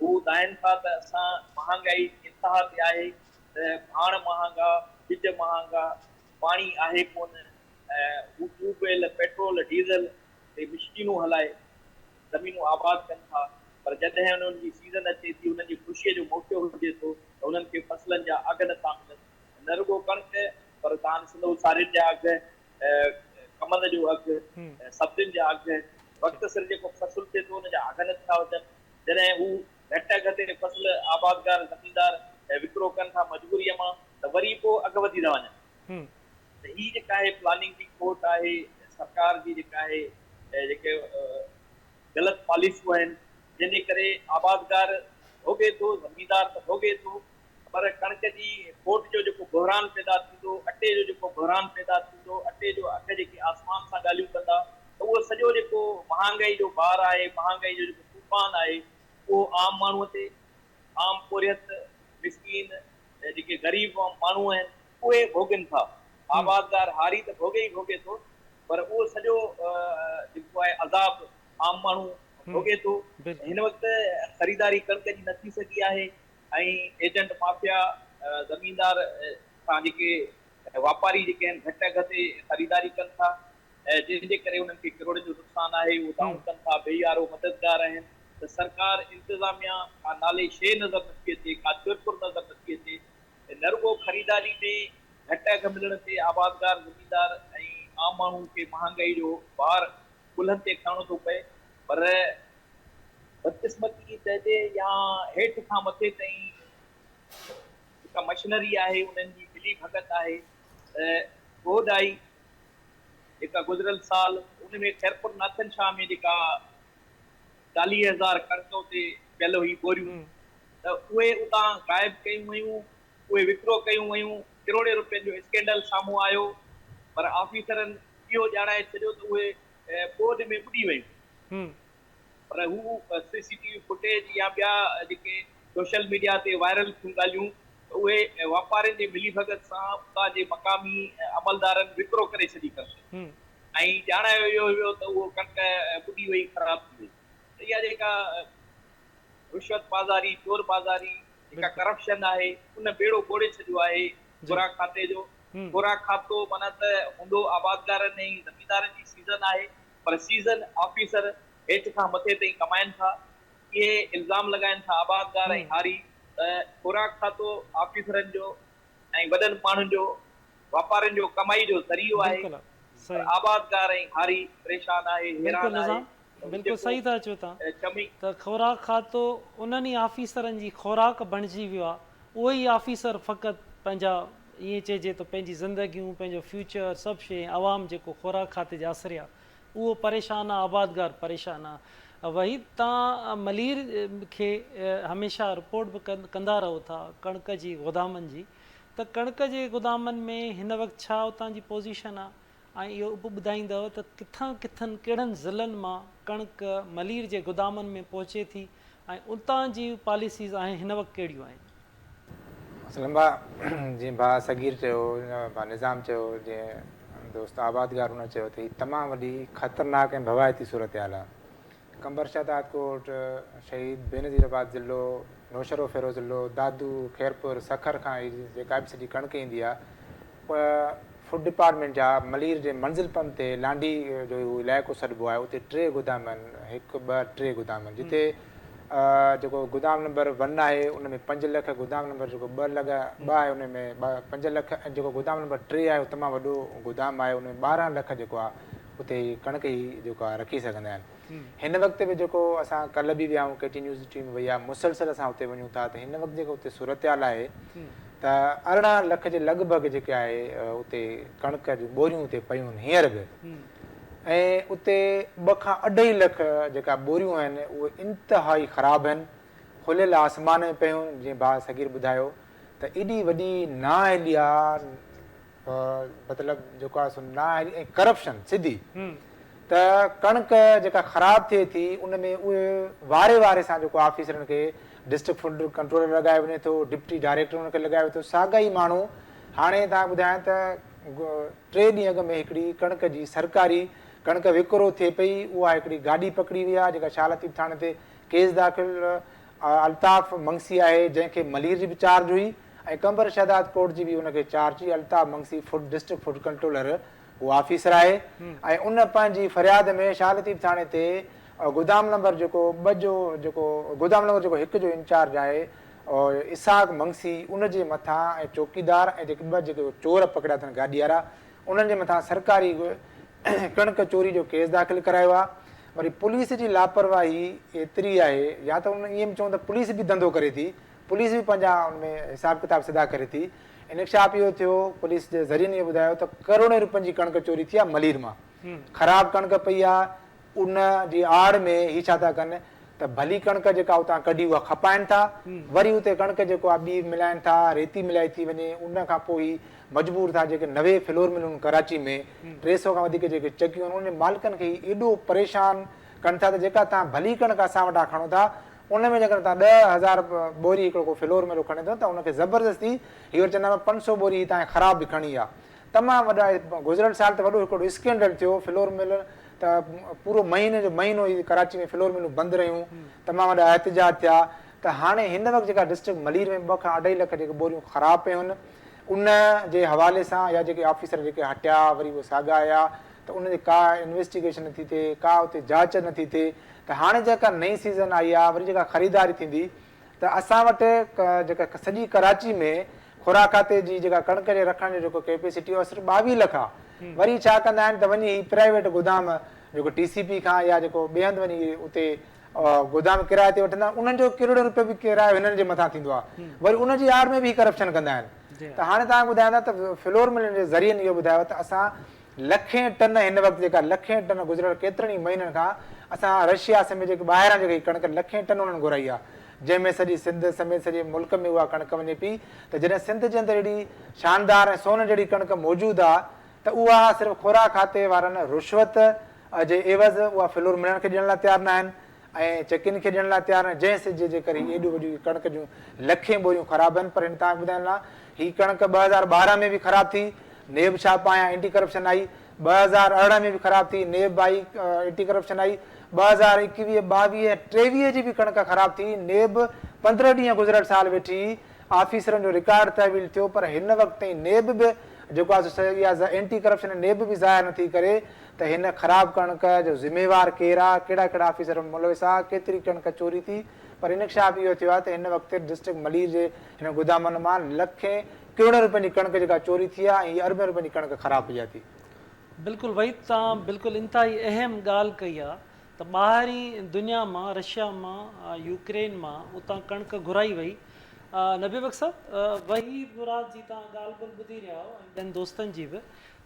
هو دانهن ٿا ته اسان مهانگائي جي انتها تي آهي ته ڀاڻ مهانگا ٻج مهانگا پاڻي آهي ڪونه هو ٽيوب ويل پيٽرول ڊيزل تي مشينون هلائي زمينون آباد ڪن ٿا پر جڏهن انهن جي سيزن اچي ٿي انهن جي خوشيء جو موقعو هجي ٿو ته انهن کي فصلن جا اگهه نه ٿا ملن نه رڳو ڪڻڪ پر توهان ڏسندؤ سارين جا اگهه ڪمند جو اگهه سبزين جا اگهه وقت سر جيڪو فصل ٿئي ٿو ان جا اگهه نه ٿا هجن جڏهن هو گهٽ اگهه تي فصل آبادگار زميندار وڪرو ڪن ٿا مجبوريء مان. ته وري پوء اگهه وڌي ٿا وڃن ته هي جيڪا آهي پلاننگ جي کوٽ آهي سرڪار جي جيڪا آهي جيڪي غلط پاليسيون آهن جنهن جي ڪري آبادگار ڀوڳي ٿو زميندار ته ڀوڳي ٿو پر ڪڻڪ جي کوٽ جو جيڪو بحران پيدا ٿيندو، اٽي جو جيڪو بحران پيدا ٿيندو، اٽي جو اگهه جيڪي آسمان سان ڳالهيون ڪندا ته اهو سڄو جيڪو مهانگائي جو بار آهي، مهانگائي جو جيڪو طوفان آهي اهو عام ماڻهوء تي، عام پورهيت، مسڪين جيڪي غريب ماڻهو آهن اهي ڀوڳين ٿا. آبادگار هاري ته ڀوڳي ئي ڀوڳي ٿو پر اهو سڄو جيڪو آهي عذاب عام ماڻهو ڀوڳي ٿو. هن وقت خريداري ڪڻڪ جي نه ٿي سگهي آهي. ۽ ايجنٽ مافيا زميندار کان جيڪي واپاري جيڪي آهن گهٽ اگهه تي خريداري ڪن ٿا جنهن جي ڪري انهن کي ڪروڙين جو نقصان آهي اهو دانهون ڪن ٿا بي يارو مددگار آهن ته سرڪار انتظاميا ڪا نالي شيء نظر نٿي اچي ڪا چرپر نظر نٿي اچي نه رڳو خريداري ۾ گهٽ اگهه ملڻ تي آبادگار زميندار ۽ عام ماڻهو کي مهانگائي جو بار ڪلهن تي کڻڻو ٿو پئي پر بدقسمتي چئجي يا هيٺ کان مٿي تائين جيڪا مشنري آهي انهن جي ملي ڀڳت آهي ته ٻوڏ آئي جيڪا گذريل سال ان ۾ خيرپور ناٿن شاهه ۾ جيڪا 40,000 ڪڻڪ اتي پيل هئي ٻوريون ته اهي اتان غائب ڪيون ويون اهي وڪرو ڪيون ويون ڪروڙين روپين جو اسڪينڊل سامهون آيو پر آفيسرن اهو ڄاڻائي ڇڏيو ته اهي ٻوڏ ۾ ٻڏي ويون. پر هو C C T V footage يا ٻيا جيڪي سوشل ميڊيا تي وائرل ٿيون ڳالهيون ته اهي واپارين جي ملي ڀڳت سان اتان جي مقامي عملدارن وڪرو ڪري ڇڏي ڪڻڪ ۽ ڄاڻايو اهو ويو ته اهو ڪڻڪ ٻڏي وئي خراب ٿي وئي ته اها جيڪا رشوت بازاري چور بازاري جيڪا ڪرپشن آهي ان ٻيڙو ٻوڙي ڇڏيو آهي خوراڪ کاتي جو خوراڪ کاتو معنيٰ ته هوندو آبادگارن ۽ زميندارن جي سيزن آهي پر سيزن آفيسر هيٺ کان مٿي تائين ڪمائن ٿا، اهي الزام لڳائن ٿا آبادگار ۽ هاري ته خوراڪ کاتو آفيسرن جو ۽ وڏن ماڻهن جو واپارين جو ڪمائي جو ذريعو آهي پر آبادگار ۽ هاري پريشان آهي حيران آهي ته هو بلڪل صحيح ٿا چئو تان ته خوراڪ کاتو انهن ئي آفيسرن جي خوراڪ بڻجي ويو آهي اهي ئي آفيسر فقط پنهنجا ائين چئجي ته پنهنجي زندگيون پنهنجو فيوچر سڀ شيء ۽ عوام جيڪو خوراڪ کاتي جي آسري آ اهو پريشان آ آبادگار پريشان آ وحيد تان ملير کي هميشه رپورٽ به ڪندا رهو ٿا ڪڻڪ جي گودامن جي ته ڪڻڪ جي گودامن ۾ هن وقت ڇا اتان جي پوزيشن آ ۽ اهو به ٻڌائيندؤ ته ڪٿان ڪٿن ڪهڙن ضلعن مان ڪڻڪ ملير جي گدامن ۾ پهچي ٿي ۽ اتان جي پاليسيز آهن هن وقت ڪهڙيون آهن. اسلم ڀاء جيئن ڀاء صغير چيو ڀاء نظام چيو جيئن دوست آبادگار ان چيو ته هي تمام وڏي خطرناڪ ۽ ڀوائتي صورتحال آهي قمبر شهدادڪوٽ، شهيد بينظير آباد ضلعو، نوشهروفيروز ضلعو، دادو، خيرپور، سکر کان هي جيڪا به سڄي ڪڻڪ ايندي آهي اها فوڊ ڊپارٽمينٽ جا ملير جي منزل پمپ تي لانڍي جو اهو علائقو سڏبو آهي اتي ٽي گودام آهن هڪ ٻه ٽي گودام آهن جتي جيڪو گودام نمبر ون آهي ان ۾ 5 لک گودام نمبر جيڪو ٻه لڳ ٻه آهي ان ۾ 5 لک ۽ جيڪو گودام نمبر ٽي آهي اهو تمام وڏو گودام آهي ان ۾ 12 لک جيڪو آهي اتي ڪڻڪ ئي جيڪو آهي رکي سگهندا آهن. هن وقت به جيڪو اسان ڪلهه به ويا آهيون ڪي ٽي نيوز جي ٽيم وئي آهي مسلسل اسان اتي وڃون ٿا ته هن وقت جيڪو اتي صورتحال آهي ته 18 لک جي لڳ ڀڳ جيڪي آهي اتي ڪڻڪ جون ٻوريون اتي پيون آهن هينئر به ۽ اتي ٻه کان اڍائي لک جيڪا ٻوريون آهن اهي انتهائي خراب آهن کليل آسمان ۾ پيون جيئن ڀاء صغير ٻڌايو ته ايڏي وڏي نااهلي آهي مطلب جيڪو آهي سو نااهلي ۽ ڪرپشن سڌي ته ڪڻڪ جيڪا خراب ٿئي ٿي ان ۾ اهي واري واري سان جيڪو آفيسرن کي ڊسٽرڪٽ فوڊ ڪنٽرولر لڳايو وڃي ٿو ڊپٽي ڊائريڪٽر ان کي لڳايو وڃي ٿو ساڳا ئي ماڻهو هاڻي توهان ٻڌايان ته ٽي ڏينهن اڳ ۾ هڪڙي ڪڻڪ جي سرڪاري ڪڻڪ وڪرو ٿئي پئي اها هڪڙي گاڏي پڪڙي وئي آهي جيڪا شاهه لطيف ٿاڻي تي ڪيس داخل الطاف منگسي آهي جنهن کي ملير جي به چارج هئي ۽ قمبر شهداد ڪوٽ جي به ان کي چارج هئي Altaf Mangsi food district food controller هو آفيسر آهي ۽ ان پنهنجي فرياد ۾ شاهه لطيف ٿاڻي تي گودام نمبر جيڪو ٻه جو جيڪو گودام نمبر جيڪو هڪ جو انچارج آهي اسحاق منگسي ان جي مٿان ۽ چوڪيدار ۽ جيڪي ٻه جيڪي چور پڪڙيا اٿن گاڏي وارا انهن جي مٿان سرڪاري ڪڻڪ چوري جو ڪيس داخل ڪرايو آهي وري پوليس جي لاپرواهي ايتري آهي يا ته ان ائين به چئون ته پوليس به ڌنڌو ڪري ٿي پوليس به پنهنجا ان ۾ حساب ڪتاب سڌا ڪري ٿي. انڪشاف اهو ٿيو پوليس جي ذريعن اهو ٻڌايو ته ڪروڙين روپين جي ڪڻڪ چوري ٿي آهي ملير مان خراب ڪڻڪ پئي آهي ان جي آڙ ۾ هي ڇا ٿا ڪن ته ڀلي ڪڻڪ جيڪا اتان ڪڍي اها کپائن ٿا وري اتي ڪڻڪ جيڪو آهي ٻي ملائن ٿا ريتي ملائي ٿي وڃي ان کان پوء هي مجبور ٿا جيڪي 90 فلور ملون ڪراچي ۾ 300 کان وڌيڪ جيڪي چڪيون آهن انهن جي مالڪن کي هي ايڏو پريشان ڪن ٿا ته جيڪا توهان ڀلي ڪڻڪ اسان وٽان کڻو ٿا ان ۾ جيڪڏهن توهان 10,000 ٻوري هڪڙو ڪو فلور ملو کڻي ٿو ته ان کي زبردستي هي وري چوندا آهن 500 ٻوري هي توهان کي خراب به کڻي آ تمام وڏا گذريل سال ته وڏو هڪڙو اسڪينڊل ٿيو فلور مل ته پورو مهيني جو مهينو هي ڪراچي ۾ فلور ملون بند رهيون تمام وڏا احتجاج ٿيا ته هاڻي هن وقت جيڪا ڊسٽرڪٽ ملير ۾ 2 کان اڍائي لک جيڪي ٻوريون خراب پيون ان جي حوالي سان يا جيڪي آفيسر جيڪي هٽيا وري اهي ساڳا آيا ته ان جي ڪا انويسٽيگيشن نٿي ٿئي ڪا اتي جاچ نٿي ٿئي ته هاڻي جيڪا نئين سيزن آئي آهي وري جيڪا خريداري ٿيندي ته اسان وٽ جيڪا سڄي ڪراچي ۾ خوراڪ کاتي جي جيڪا ڪڻڪ جي رکڻ جو جيڪو ڪيپيسٽي اها صرف 22 لک آهي وري ڇا ڪندا آهن ته وڃي هي پرائيويٽ گودام جيڪو ٽي سي پي کان يا جيڪو ٻئي هنڌ وڃي اتي گودام ڪرايي تي وٺندا آهن انهن جو ڪروڙين روپيو به ڪرايو هنن جي مٿان ٿيندو آهي وري ان جي آڙ ۾ به هي ڪرپشن ڪندا آهن ته هاڻي توهان کي ٻڌايان ٿا ته فلور ملن جي ذريعن اهو ٻڌايو ته اسان لکين ٽن هن وقت جيڪا لکين ٽن گذريل ڪيترن ئي مهينن کان اسان رشيا سميت جيڪي ٻاهران جيڪي ڪڻڪ لکين ٽن انهن گهرائي آهي جنهن ۾ سڄي سنڌ سميت سڄي ملڪ ۾ اها ڪڻڪ وڃي پئي ته جڏهن سنڌ جي اندر اهڙي شاندار ۽ سون جهڙي ڪڻڪ موجود آهي ته اها صرف خوراڪ کاتي وارن رشوت جي عيوض اها فلور ملڻ کي ڏيڻ لاء تيار ناهن ۽ چڪين کي ڏيڻ لاء تيار ناهن جنهن سج جي ڪري هي ايڏيون وڏيون ڪڻڪ جون لکين ٻوريون خراب آهن پر هن توهان کي ٻڌائڻ لاء هي ڪڻڪ 2012 ۾ به خراب ٿي نيب ڇاپا آيا اينٽي ڪرپشن آئي 2018 ۾ به خراب ٿي نيب آئي اينٽي ڪرپشن آئي 2021 22 23 جي به ڪڻڪ خراب ٿي نيب 15 ڏينهن گذريل سال ويٺي آفيسرن جو رڪارڊ تحويل ٿيو پر هن وقت تائين نيب به جيڪو آهي سو اها اينٽي ڪرپشن نيب به ظاهر نٿي ڪري ته هن خراب ڪڻڪ جو ذميوار ڪير آهي ڪهڙا ڪهڙا آفيسر ملوث آهي ڪيتري ڪڻڪ چوري ٿي پر انڪشاف اهو ٿيو آهي ته هن وقت ڊسٽرڪٽ ملير جي هن گودامن مان لکين ڪروڙين روپين جي ڪڻڪ جيڪا چوري ٿي آهي ۽ اربين روپين جي ڪڻڪ خراب پئي ٿي. بلڪل وحيد توهان بلڪل انتهائي اهم ڳالهه ڪئي آهي ته ٻاهرين دنيا مان رشيا مان يوڪرين مان اتان ڪڻڪ گهرائي وئي. نبي بخش صاحب وحيد مراد جي توهان ڳالهه ٻولهه ٻڌي رهيا آهيو ۽ ٻين دوستن جي به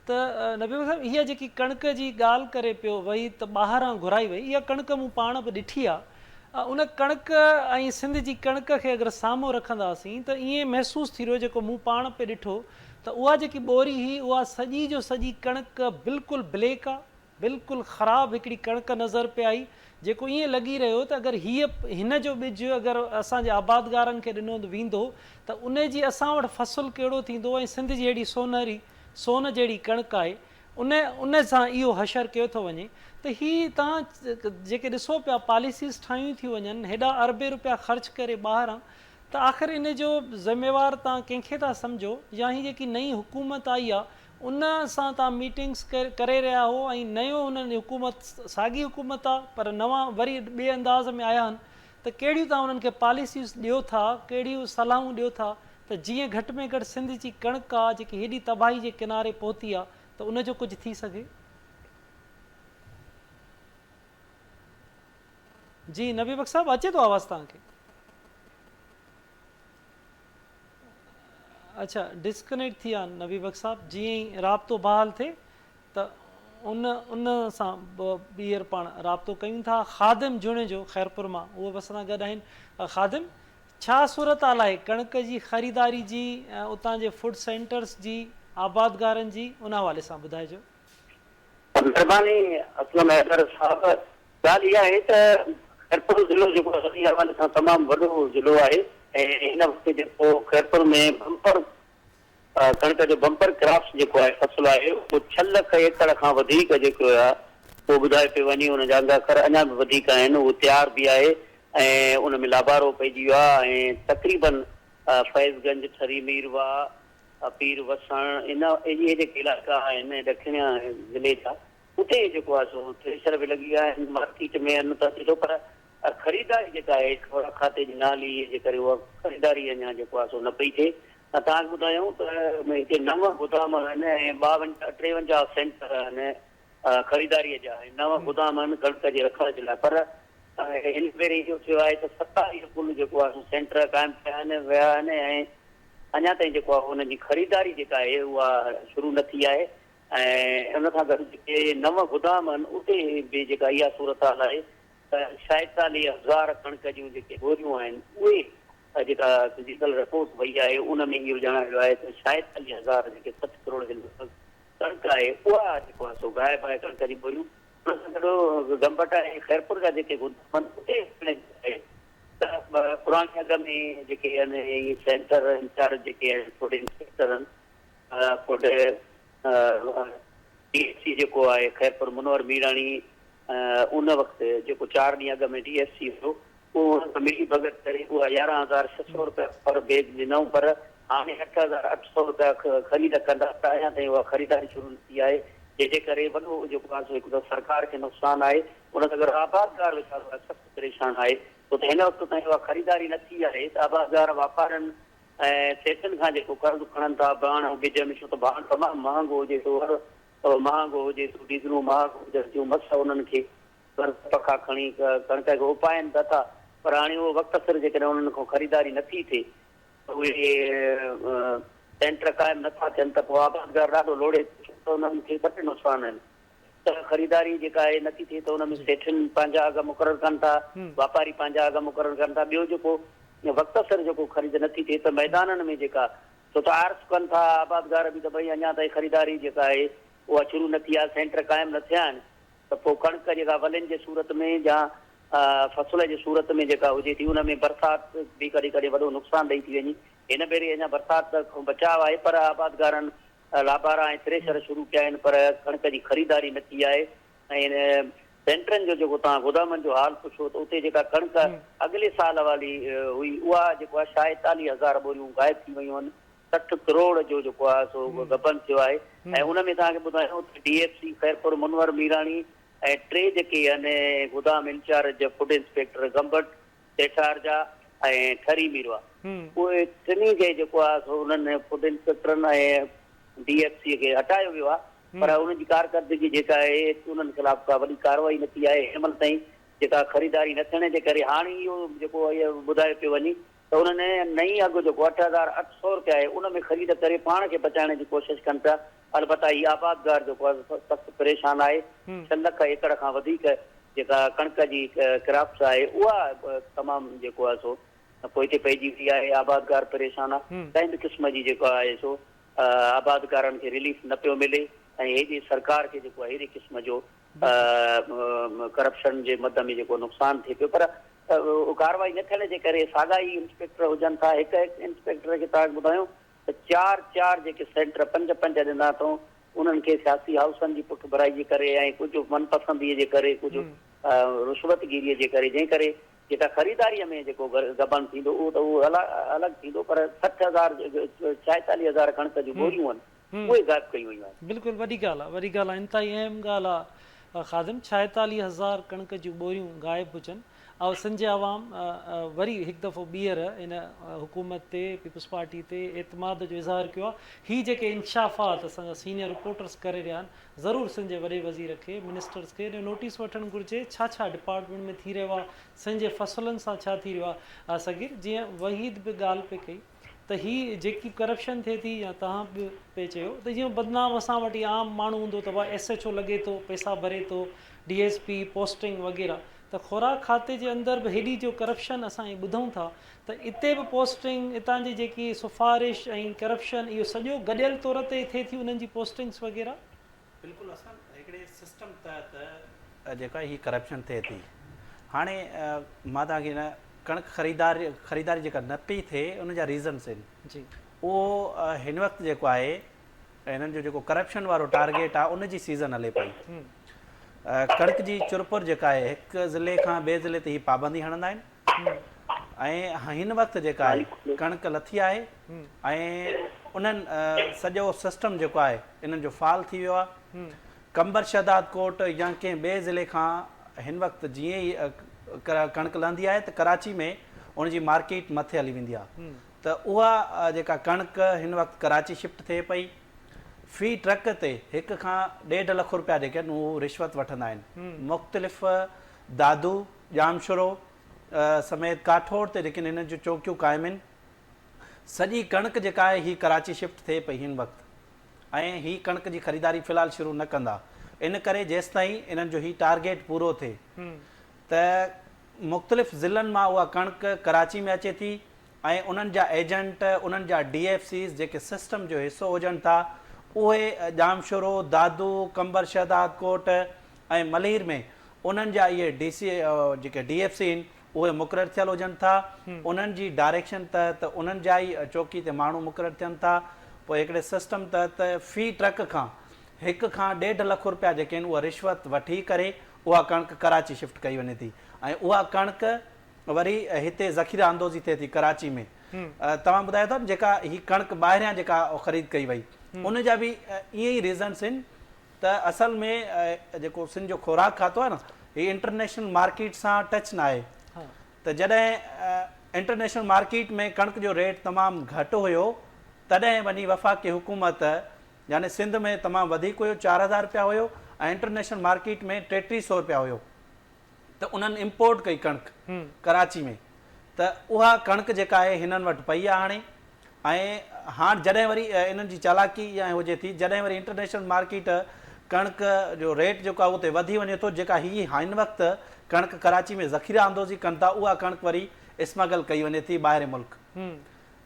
ته نبي بخش صاحب هيء جيڪي ڪڻڪ جي ڳالهه ڪري پيو وحيد ته ٻاهران گهرائي وئي اها ڪڻڪ مون پاڻ به ڏٺي آهي ان ڪڻڪ ۽ سنڌ جي ڪڻڪ کي اگر سامهون رکنداسين ته ائين محسوس ٿي رهيو جيڪو مون پاڻ پئي ڏٺو ته اها جيڪي ٻوري هئي اها سڄي جو سڄي ڪڻڪ بلڪل بليڪ آهي بلڪل خراب هڪڙي ڪڻڪ نظر پئي آئي، جيڪو ائين لڳي رهيو ته اگر هيء هن جو ٻج اگر اسان جي آبادگارن کي ڏنو ويندو ته ان جي اسان وٽ فصل ڪهڙو ٿيندو ۽ سنڌ جي اهڙي سونهري سون جهڙي ڪڻڪ آهي ان ان سان اهو حشر ڪيو ٿو وڃي ته هي توهان جيڪي ڏسو پيا پاليسيز ٺاهيون ٿيون وڃن هيڏا اربين روپيا خرچ ڪري ٻاهران ته آخر ان جو ذميوار توهان ڪنهن کي ٿا سمجهو يا هي جيڪي نئين حڪومت آئي آهي ان سان توهان ميٽنگس ڪري رهيا هو ۽ نيو انهن حڪومت ساڳي حڪومت آ پر نوان وري ٻئي انداز ۾ آيا آهن ته ڪهڙيون توهان انهن کي پاليسيز ڏيو ٿا ڪهڙيون صلاحون ڏيو ٿا ته جيئن گهٽ ۾ گهٽ سنڌ جي ڪڻڪ آ جيڪي هيڏي تباهي جي ڪناري پهتي آ ته ان جو ڪجهه ٿي سگهي. جي نبي بخش صاحب اچي ٿو آواز توهان کي. اڇا ڊسڪنيڪٽ ٿي ويا نبي بخش صاحب جيئن ئي رابطو بحال ٿئي ته ان ان سان ٻيهر پاڻ رابطو ڪيون ٿا خادم جوڻيجو خيرپور مان اهو به اسان سان گڏ آهن خادم ڇا صورتحال آهي ڪڻڪ جي خريداري جي اتان جي فوڊ سينٽرز جي آبادگارن جي ان حوالي سان ٻڌائجو. مھرباني اسلم حيدر صاحب ڳالھ اها آهي ته خيرپور ضلعو جيڪو زرعي حوالي سان تمام وڏو ضلعو آهي ۽ هن وقت جيڪو خيرپور ۾ بمپر ڪڻڪ جو بمپر ڪراپس جيڪو آهي فصل آهي اهو ڇهه لک ايڪڙ کان وڌيڪ جيڪو آهي اهو ٻڌايو پيو وڃي ان جا انگ اکر اڃا به وڌيڪ آهن اهو تيار به آهي ۽ ان ۾ لابارو پئجي ويو آهي ۽ تقريبن فيض گنج ٺري ميرواهه پير وسڻ ان اهي جيڪي علائقا آهن ڏکڻ ضلعي جا اتي جيڪو آهي سو ٿريشر به لڳي ويا آهن مارڪيٽ ۾ ان ته اچي ٿو پر خريداري جيڪا آهي خوراڪ کاتي جي نااهلي جي ڪري اها خريداري اڃا جيڪو آهي سو نه پئي ٿئي ۽ توهان کي ٻڌايون ته هتي نو گودام آهن ۽ ٻاونجاهه ٽيونجاهه سينٽر آهن خريداري جا ۽ نو گودام آهن ڪڻڪ جي رکڻ جي لاء پر هن ڀيري اهو ٿيو آهي ته 27 ڪل جيڪو آهي سو سينٽر قائم ٿيا آهن ويا آهن ۽ اڃا تائين جيڪو آهي ان جي خريداري جيڪا آهي اها شروع نه ٿي آهي ۽ ان کان گڏ جيڪي نو گدام آهن اتي به جيڪا اها صورتحال آهي ته 46,000 ڪڻڪ جون جيڪي ٻوريون آهن اهي جيڪا فزيڪل رپورٽ وئي آهي ان ۾ اهو ڄاڻايو ويو آهي ته 46,000 جيڪي 60 ڪروڙ جي لڳ ڀڳ ڪڻڪ آهي اها جيڪو آهي سو غائب آهي ڪڻڪ جون ٻوريون. ان سان گڏ گمبٽ ۽ خيرپور جا جيڪي گدام آهن اتي پڻ آهي ته پراڻي اڳ ۾ جيڪي آهن اهي سينٽر انچارج جيڪي آهن فوڊ انسپيڪٽر آهن فوڊ ڊي ايف سي جيڪو آهي خيرپور منور ميراڻي ان وقت جيڪو چار ڏينهن اڳ ۾ ڊي ايف سي هيو اهو هن سان ملي ڀڳت ڪري اها 11,600 رپيا پر بيگ ڏنائون پر هاڻي 8,800 رپيا خريد ڪندا ته اڃا تائين اها خريداري شروع نه ٿي آهي جنهن جي ڪري وڏو جيڪو آهي سو هڪ ته سرڪار کي نقصان آهي ان سان گڏ آبادگار ويچارو آهي سخت پريشان آهي ڇو ته هن وقت تائين اها خريداري نه ٿي آهي ته آبادگار واپارين ۽ سيٺن کان جيڪو قرض کڻن ٿا ڀاڻ ۽ ٻج ۾ ڇو ته ڀاڻ تمام مهانگو هجي ٿو هر مهانگو هجي ٿو ڊيزلون مهانگو هجن ٿيون مس انهن کي قرض پکا کڻي ڪڻڪ کي اپائن ته ٿا پر هاڻي اهو وقت سر جيڪڏهن انهن کان خريداري نه ٿي ٿئي ته اهي سينٽر قائم نه ٿا ٿين ته پوء آبادگار ڏاڍو لوڙهي ٿو ڇو ته انهن کي ٻه ٽي نقصان آهن ته خريداري جيڪا آهي نه ٿي ٿئي ته ان ۾ سيٺين پنهنجا اگهه مقرر ڪن ٿا واپاري پنهنجا اگهه مقرر ڪن ٿا ٻيو جيڪو وقت سر جيڪو خريد نه ٿي ٿئي ته ميدانن ۾ جيڪا ڇو ته عرض ڪن ٿا آبادگار به ته ڀئي اڃا تائين خريداري جيڪا آهي اها شروع نه ٿي آهي سينٽر قائم نه ٿيا آهن ته پوء ڪڻڪ جيڪا ولين جي صورت ۾ يا فصل جي صورت ۾ جيڪا هجي ٿي ان ۾ برسات به ڪڏهن ڪڏهن وڏو نقصان ڏئي ٿي وڃي. هن ڀيري اڃا برسات کان بچاء آهي پر آبادگارن لابارا ۽ ٿريشر شروع ڪيا آهن پر ڪڻڪ جي خريداري نه ٿي آهي ۽ سينٽرن جو جيڪو توهان گودامن جو حال پڇو ته اتي جيڪا ڪڻڪ اڳلي سال واري هئي اها جيڪو آهي 46,000 ٻوريون غائب ٿي ويون آهن. 60 ڪروڙ جو جيڪو آهي سو غبن ٿيو آهي ۽ ان ۾ توهان کي ٻڌايان ته D F C Khairpur Munawar Mirani ۽ ٽي جيڪي آهن گودام انچارج فوڊ انسپيڪٽر گمبٽ سيٺارجا ۽ ٺري ميروا اهي ٽنهي کي جيڪو آهي سو انهن فوڊ انسپيڪٽرن ۽ ڊي ايف سي کي هٽايو ويو آهي پر انهن جي ڪارڪردگي جيڪا آهي انهن خلاف ڪا وڏي ڪارروائي نه ٿي آهي هن مهل تائين جيڪا خريداري نه ٿيڻ جي ڪري هاڻي اهو جيڪو ٻڌايو پيو وڃي ته انهن نئين اگهه جيڪو 8,800 رپيا آهي ان ۾ خريد ڪري پاڻ کي بچائڻ جي ڪوشش ڪن پيا البته هي آبادگار جيڪو آهي سخت پريشان آهي ڇهه لک ايڪڙ کان وڌيڪ جيڪا ڪڻڪ جي ڪراپس آهي اها تمام جيڪو آهي سو پوئتي پئجي وئي آهي آبادگار پريشان آهي ڪنهن به قسم جي جيڪو آهي سو آبادگارن کي رليف نه پيو ملي ۽ هيڏي سرڪار کي جيڪو آهي هيڏي قسم جو ڪرپشن جي مد ۾ جيڪو نقصان ٿئي پيو پر ڪارروائي نه ٿيڻ جي ڪري ساڳا ئي انسپيڪٽر هجن ٿا هڪ هڪ انسپيڪٽر کي توهان کي ٻڌايون ته چار چار جيڪي سينٽر پنج پنج ڏنا اٿئون انهن کي سياسي هائوسن جي پٺڀرائي جي ڪري ۽ ڪجهه من پسندي جي ڪري ڪجهه رشوت گيري جي ڪري جنهن ڪري جيڪا خريداري ۾ جيڪو غبن ٿيندو اهو ته اهو الڳ ٿيندو پر 60 هزار 46 هزار ڪڻڪ جون ٻوريون آهن اهي غائب ڪيون ويون آهن. بلڪل وڏي ڳالهه آ وڏي ڳالهه آ انتهائي اهم ڳالهه آ خادم 46 هزار ڪڻڪ جون ٻوريون غائب هجن ۽ سنڌ جي عوام وري هڪ دفعو ٻيهر ان حڪومت تي پيپلز پارٽي تي اعتماد جو اظهار ڪيو آ هي جيڪي انشافات اسان جا سينيئر رپورٽرس ڪري رهيا آهن ضرور سنڌ جي وڏي وزير کي منسٽرس کي ان جو نوٽيس وٺڻ گهرجي ڇا ڇا ڊپارٽمينٽ ۾ ٿي رهيو آ سنڌ جي فصلن سان ڇا ٿي رهيو آ صغير جيئن وحيد به ڳالهه پئي ڪئي ته هي جيڪي ڪرپشن ٿئي ٿي يا توهان به پئي چيو ته جيئن بدنام اسان وٽ ئي عام ماڻهو هوندو ته ايس ايڇ او لڳي ٿو پئسا ڀري ٿو ڊي ايس پي پوسٽنگ وغيره ته خوراڪ کاتي جي اندر به هيڏي جو ڪرپشن اسان ائين ٻڌون ٿا ته اتي به پوسٽنگ اتان جي جيڪي سفارش ۽ ڪرپشن اهو سڄو گڏيل طور تي ٿئي ٿي انهن جي پوسٽنگس وغيره. بلڪل اسان هڪڙي سسٽم تحت جيڪا هي ڪرپشن ٿئي ٿي هاڻي مان توهان کي ڪڻڪ خريدار خريداري جيڪا نه پئي ٿئي ان جا ريزنس آهن جي اهو هن وقت جيڪو آهي هنن جو جيڪو ڪرپشن وارو ٽارگيٽ آهي ان جي سيزن هلي پئي ڪڻڪ جي چرپر جيڪا آهي هڪ ضلعي کان ٻئي ضلعي تي هي پابندي هڻندا آهن ۽ هن وقت جيڪا آهي ڪڻڪ لٿي آهي ۽ انهن سڄو سسٽم جيڪو آهي انهن جو فعال ٿي ويو آهي قمبر شهداد ڪوٽ يا ڪنهن ٻئي ضلعي کان هن وقت جيئن ئي ڪڻڪ لهندي آهي ته ڪراچي ۾ ان جي مارڪيٽ مٿي هلي ويندي آهي ته اها جيڪا ڪڻڪ هن وقت ڪراچي شفٽ ٿئي پئي في ٽرڪ تي هڪ کان ڏيڍ لک روپيا جيڪي آهن اهو رشوت وٺندا آهن مختلف دادو ڄامشورو سميت ڪاٺوڙ تي جيڪي هنن جون چوڪيون قائم آهن. سڄي ڪڻڪ جيڪا آهي هي ڪراچي شفٽ ٿئي پئي هن وقت ۽ هي ڪڻڪ جي خريداري في الحال شروع نه ڪندا ان ڪري جيستائين انهن جو هي ٽارگيٽ پورو ٿئي ته مختلف ضلعن مان اها ڪڻڪ ڪراچي ۾ اچي ٿي ۽ انهن جا ايجنٽ، انهن جا ڊي ايف سيز جيڪي سسٽم جو حصو هجن ٿا اهي ڄامشورو، دادو، قمبر شهدادڪوٽ ۽ ملير ۾ انهن جا اهي ڊي سي جيڪي ڊي ايف سي آهن اهي مقرر ٿيل هجن ٿا انهن جي ڊائريڪشن تحت انهن جا ئي چوڪي تي ماڻهو مقرر ٿين ٿا پوء هڪڙي سسٽم تحت في ٽرڪ کان هڪ کان ڏيڍ لک رپيا جيڪي آهن اها رشوت وٺي ڪري اها ڪڻڪ ڪراچي شفٽ ڪئي وڃي ٿي ۽ اها ڪڻڪ وري هتي ذخيره اندوزي ٿئي ٿي ڪراچي ۾ توهان ٻڌايو ٿا جيڪا هي ڪڻڪ ٻاهريان جيڪا خريد ڪئي وئي ان جا به ائين ئي ريزنس آهن ته اصل ۾ جيڪو سنڌ جو خوراڪ کاتو آهي نه هي انٽرنيشنل مارڪيٽ سان ٽچ نه آهي ته جڏهن انٽرنيشنل مارڪيٽ ۾ ڪڻڪ جو ريٽ تمام گهٽ هيو تڏهن وڃي وفاقي حڪومت يعني سنڌ ۾ تمام وڌيڪ هيو 4000 رپيا هيو ۽ انٽرنيشنل مارڪيٽ ۾ 3300 رپيا هيو ته انهن امپورٽ ڪئي ڪڻڪ ڪراچي ۾ ته اها ڪڻڪ جيڪا آهي هنن وٽ پئي آهي هاڻي ۽ هاڻ جڏهن وري انهن جي چالاڪي اها هجي ٿي جڏهن وري انٽرنيشنل مارڪيٽ ڪڻڪ جو ريٽ جيڪو آهي اتي وڌي وڃي ٿو جيڪا هي هن وقت ڪڻڪ ڪراچي ۾ ذخيره اندوزي ڪن ٿا اها ڪڻڪ وري اسمگل ڪئي وڃي ٿي ٻاهرين ملڪ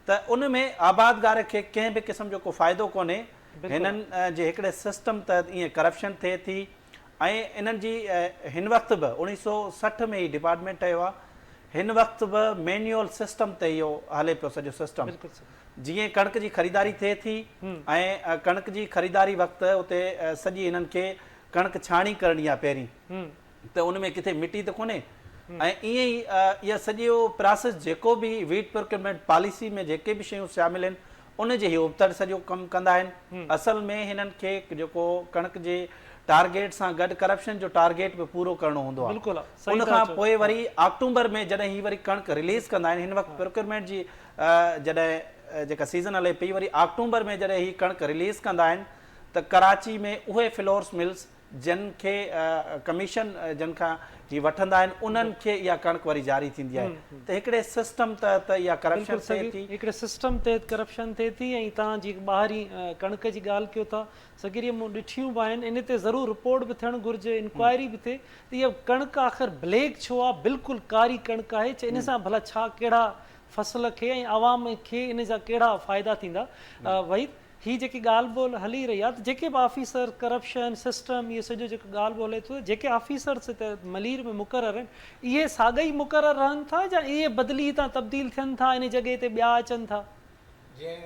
ته ان ۾ آبادگار کي ڪنهن به قسم جو ڪو فائدو ڪونهي هنن جي هڪڙي سسٽم تحت ائين ڪرپشن ٿئي ٿي ۽ انهن جي هن وقت به اوڻيهه سو 60 ۾ هي ڊپارٽمينٽ ٺهيو آهي هن وقت به مينيول سسٽم تي اهو هلي پيو سڄو سسٽم جيئن ڪڻڪ جي خريداري ٿئي ٿي ۽ ڪڻڪ جي خريداري وقت اتي سڄي هنن کي ڪڻڪ ڇاڻي ڪرڻي آهي پهرين ته ان ۾ ڪٿي مٽي ته ڪونهي ۽ ائين ئي اها سڄو پراسيس جيڪو به ويٽ پروڪيورمينٽ پاليسي ۾ جيڪي به شيون شامل آهن ان جي هي ابتڙ سڄو ڪم ڪندا آهن اصل ۾ هنن کي جيڪو ڪڻڪ جي ٽارگيٽ سان گڏ ڪرپشن جو ٽارگيٽ به پورو ڪرڻو هوندو آهي ان کان پوء وري آڪٽومبر ۾ جڏهن هي وري ڪڻڪ رليز ڪندا آهن هن وقت پروڪيورمينٽ جي جڏهن جيڪا سيزن هلي پئي وري آڪٽومبر ۾ جڏهن هي ڪڻڪ رليز ڪندا آهن ته ڪراچي ۾ اهي فلورس ملز جن کي ڪميشن جن کان هي وٺندا آهن انهن کي اها ڪڻڪ وري جاري ٿيندي آهي ته هڪڙي سسٽم تحت اها ڪرپشن ٿئي ٿي. هڪڙي سسٽم تحت ڪرپشن ٿئي ٿي ۽ توهان جي ٻاهرين ڪڻڪ جي ڳالهه ڪيو ٿا سگيري مون ڏٺيون به آهن ان تي ضرور رپورٽ به ٿيڻ گهرجي انڪوائري به ٿئي ته اها ڪڻڪ آخر بليڪ ڇو آهي بلڪل ڪاري ڪڻڪ آهي ڇا ان سان ڀلا ڇا ڪهڙا فصل کي ۽ عوام کي ان جا ڪهڙا فائدا ٿيندا وحيد هي جيڪي ڳالهه ٻولهه هلي رهي آهي ته جيڪي به آفيسر ڪرپشن سسٽم اهو سڄو جيڪو ڳالهه ٻولهه هلي ٿو جيڪي آفيسرس هتي ملير ۾ مقرر آهن اهي ساڳا ئي مقرر رهن ٿا يا اهي بدلي هتان تبديل ٿين ٿا انهي جڳهه تي ٻيا اچن ٿا. جيئن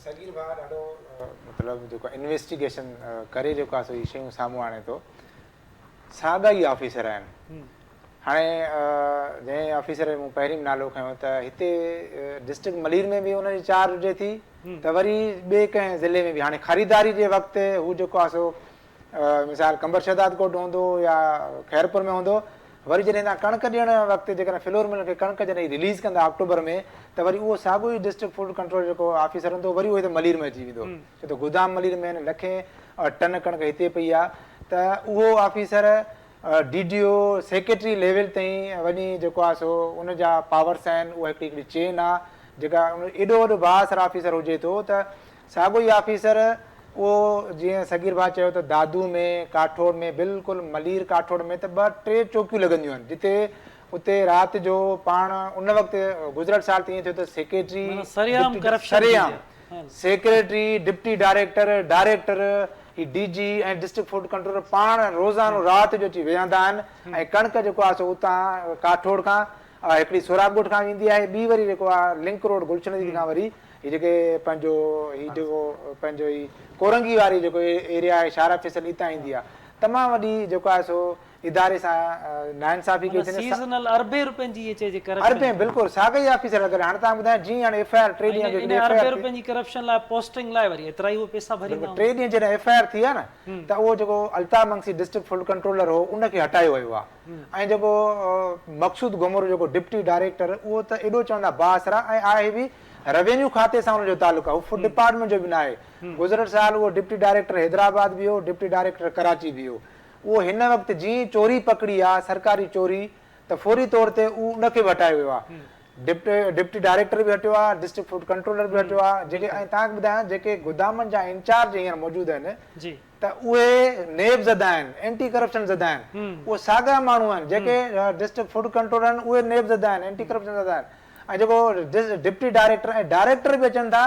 صغير ڀاء ڏاڍو مطلب جيڪو انويسٽيگيشن ڪري جيڪو آهي سو هي شيون سامهون آڻي ٿو ساڳا ئي آفيسر آهن. هاڻي جنهن آفيسر جو مون پهرين به نالو کنيو ته هتي ڊسٽرڪٽ ملير ۾ به ان جي چارج هجي ٿي ته وري ٻئي ڪنهن ضلعي ۾ به هاڻي خريداري جي وقت هو جيڪو آهي سو مثال قمبر شهداد ڪوٽ هوندو يا خيرپور ۾ هوندو وري جڏهن هتان ڪڻڪ ڏيڻ وقت جيڪڏهن فلور مل کي ڪڻڪ جڏهن رليز ڪندا آڪٽوبر ۾ ته وري اهو ساڳيو ئي ڊسٽرڪٽ فوڊ ڪنٽرول جيڪو آفيسر هوندو وري اهو هتي ملير ۾ اچي ويندو ڇو ته گودام ملير ۾ آهن لکين ٽن ڪڻڪ هتي پئي آهي ته اهو officer D D O secretary level تائين وڃي جيڪو آهي سو ان جا پاورس آهن اها هڪڙي هڪڙي چين آهي جيڪا ايڏو وڏو بااثر آفيسر هجي ٿو ته ساڳيو ئي آفيسر اهو جيئن صغير ڀاء چيو ته دادو ۾ ڪاٺوڙ ۾ بلڪل ملير ڪاٺوڙ ۾ ته ٻه ٽي چوڪيون لڳنديون آهن جتي اتي رات جو پاڻ ان وقت گذريل سال ته ائين ٿيو ته سيڪريٽري سرعام ڪرپشن سرعام سيڪريٽري، ڊپٽي ڊائريڪٽر، ڊائريڪٽر، هي D G ۽ district food controller پاڻ روزانو رات جو اچي ويهندا آهن ۽ ڪڻڪ جيڪو آهي سو اتان ڪاٺوڙ کان هڪڙي سهراب ڳوٺ کان ويندي آهي ٻي وري جيڪو آهي لنڪ روڊ گلشن عزيز کان وري هي جيڪي پنهنجو هي جيڪو پنهنجو هي ڪورنگي واري جيڪو ايريا آهي شاهراهه فيصل اتان ايندي آهي تمام وڏي جيڪو آهي سو اداري سان ناانصافي ڪئي ٿي سيزنل اربين روپين جي چئجي ڪرپشن اربين بلڪل ساڳئي ئي آفيسر لڳل هاڻي توهان ٻڌايو جيئن هاڻي ايف I R ٽي ڏينهن اڳ هڪڙي ايف I R اربين روپين جي ڪرپشن لاء پوسٽنگ لاء وري ايترا ئي اهي پئسا ڀريندا هوندا ٽي ڏينهن جڏهن ايف I R ٿي آهي نه ته اهو جيڪو Altaf Mangsi district food controller هو ان کي هٽايو ويو آهي ۽ جيڪو مقصود گهمرو جيڪو ڊپٽي ڊائريڪٽر اهو ته ايڏو چوندا بااثر آهي ۽ آهي به روينيو کاتي سان ان جو تعلق آهي هو فوڊ ڊپارٽمينٽ جو به نه آهي گذريل سال اهو ڊپٽي ڊائريڪٽر حيدرآباد به هو ڊپٽي ڊائريڪٽر ڪراچي به هو اهو هن وقت جيئن ئي چوري پڪڙي آ سرڪاري چوري ته فوري طور تي اهو ان کي به هٽايو ويو آ. ڊپٽي ڊپٽي ڊائريڪٽر به هٽيو آهي ڊسٽرڪٽ فوڊ ڪنٽرولر به هٽيو آهي جيڪي ۽ توهان کي ٻڌايان جيڪي گدامن جا انچارج هينئر موجود آهن جي. ته اهي نيب زده آهن اينٽي ڪرپشن زده آهن اهي ساڳيا ماڻهو آهن جيڪي ڊسٽرڪٽ فوڊ ڪنٽرولر آهن اهي نيب زده آهن اينٽي ڪرپشن زده آهن ۽ جيڪو ڊپٽي ڊائريڪٽر ۽ ڊائريڪٽر به اچن ٿا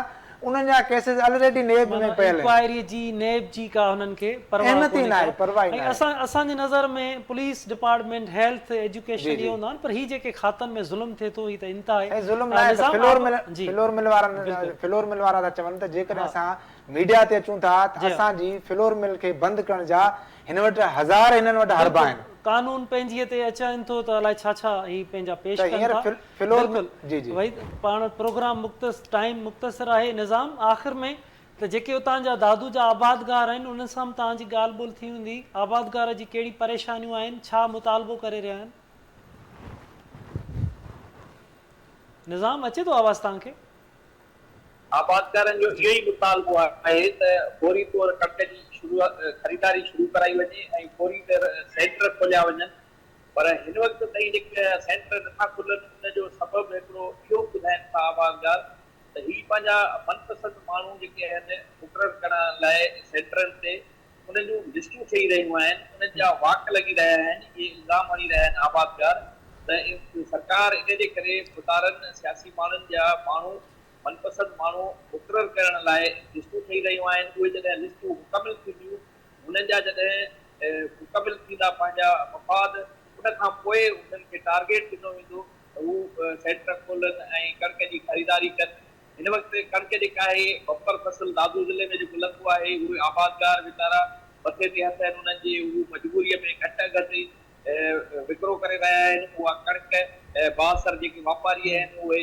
انهن جا ڪيسز الريڊي نيب ۾ معنيٰ پيل آهن. انڪوائري جي نيب جي ڪا هنن کي پرواهه اهميت ئي ڪونهي ناهي ڪا پرواهه ئي ۽ ناهي. اسان اسان جي نظر ۾ پوليس ڊپارٽمينٽ هيلٿ جي ايجوڪيشن اهي جي. هوندا آهن پر هي جيڪي کاتن ۾ ظلم ٿئي ٿو هي ته انتها آهي سائين ظلم ناهي ته نظام فلور آب مل جي فلور مل وارن بلڪل فلور مل وارا ٿا چون ته جيڪڏهن ها اسان ميڊيا تي اچون ٿا ته جي ها. اسان جي فلور مل کي بند ڪرڻ جا هن وٽ هزار هنن وٽ حربا بلڪل آهن. قانون پنهنجي تي اچائين ٿو ته الائي ڇا ڇا هي پنهنجا پيش ته ڪن هينئر ٿا فلور بلڪل جي جي. وحيد پاڻ پروگرام مختص ٽائيم مختصر آهي نظام آخر ۾ ته جيڪي اتان جا دادو جا آبادگار آهن انهن سان به توهان جي ڳالهه ٻولهه ٿي هوندي آبادگار جي ڪهڙي پريشانيون آهن ڇا مطالبو ڪري رهيا آهن نظام اچي ٿو آواز توهان کي. آبادگارن جو اهو ئي مطالبو آهي ته فوري طور ڪڻڪ جي شروع خريداري شروع ڪرائي وڃي ۽ فوري طور سينٽر کوليا وڃن پر هن وقت تائين جيڪي سينٽر نٿا کلن ان جو سبب هڪڙو اهو به ٻڌائين ٿا آبادگار ته هي پنهنجا من پسند ماڻهو جيڪي آهن مقرر ڪرڻ لاء سينٽرن تي انهن جون لسٽون ٺهي رهيون آهن، انهن جا واڪ لڳي رهيا آهن، اهي الزام هڻي رهيا آهن آبادگار ته سرڪار ان جي ڪري ڀوتارن، سياسي ماڻهن جا ماڻهو، من پسند ماڻهو مقرر ڪرڻ لاء لسٽون ٺهي رهيون آهن، اهي جڏهن لسٽون مڪمل ٿينديون، انهن جا جڏهن مڪمل ٿيندا پنهنجا مفاد، ان کان پوء انهن کي ٽارگيٽ ڏنو ويندو ته هو سينٽر کولن ۽ ڪڻڪ جي خريداري ڪن. هن وقت ڪڻڪ جيڪا آهي بمپر فصل دادو ضلعي ۾ جيڪو لٿو آهي اهي آبادگار ويچارا مٿي تي هٿ آهن انهن جي هو مجبوريء ۾ گهٽ اگهه تي وڪرو ڪري رهيا آهن اها ڪڻڪ بااثر جيڪي واپاري آهن اهي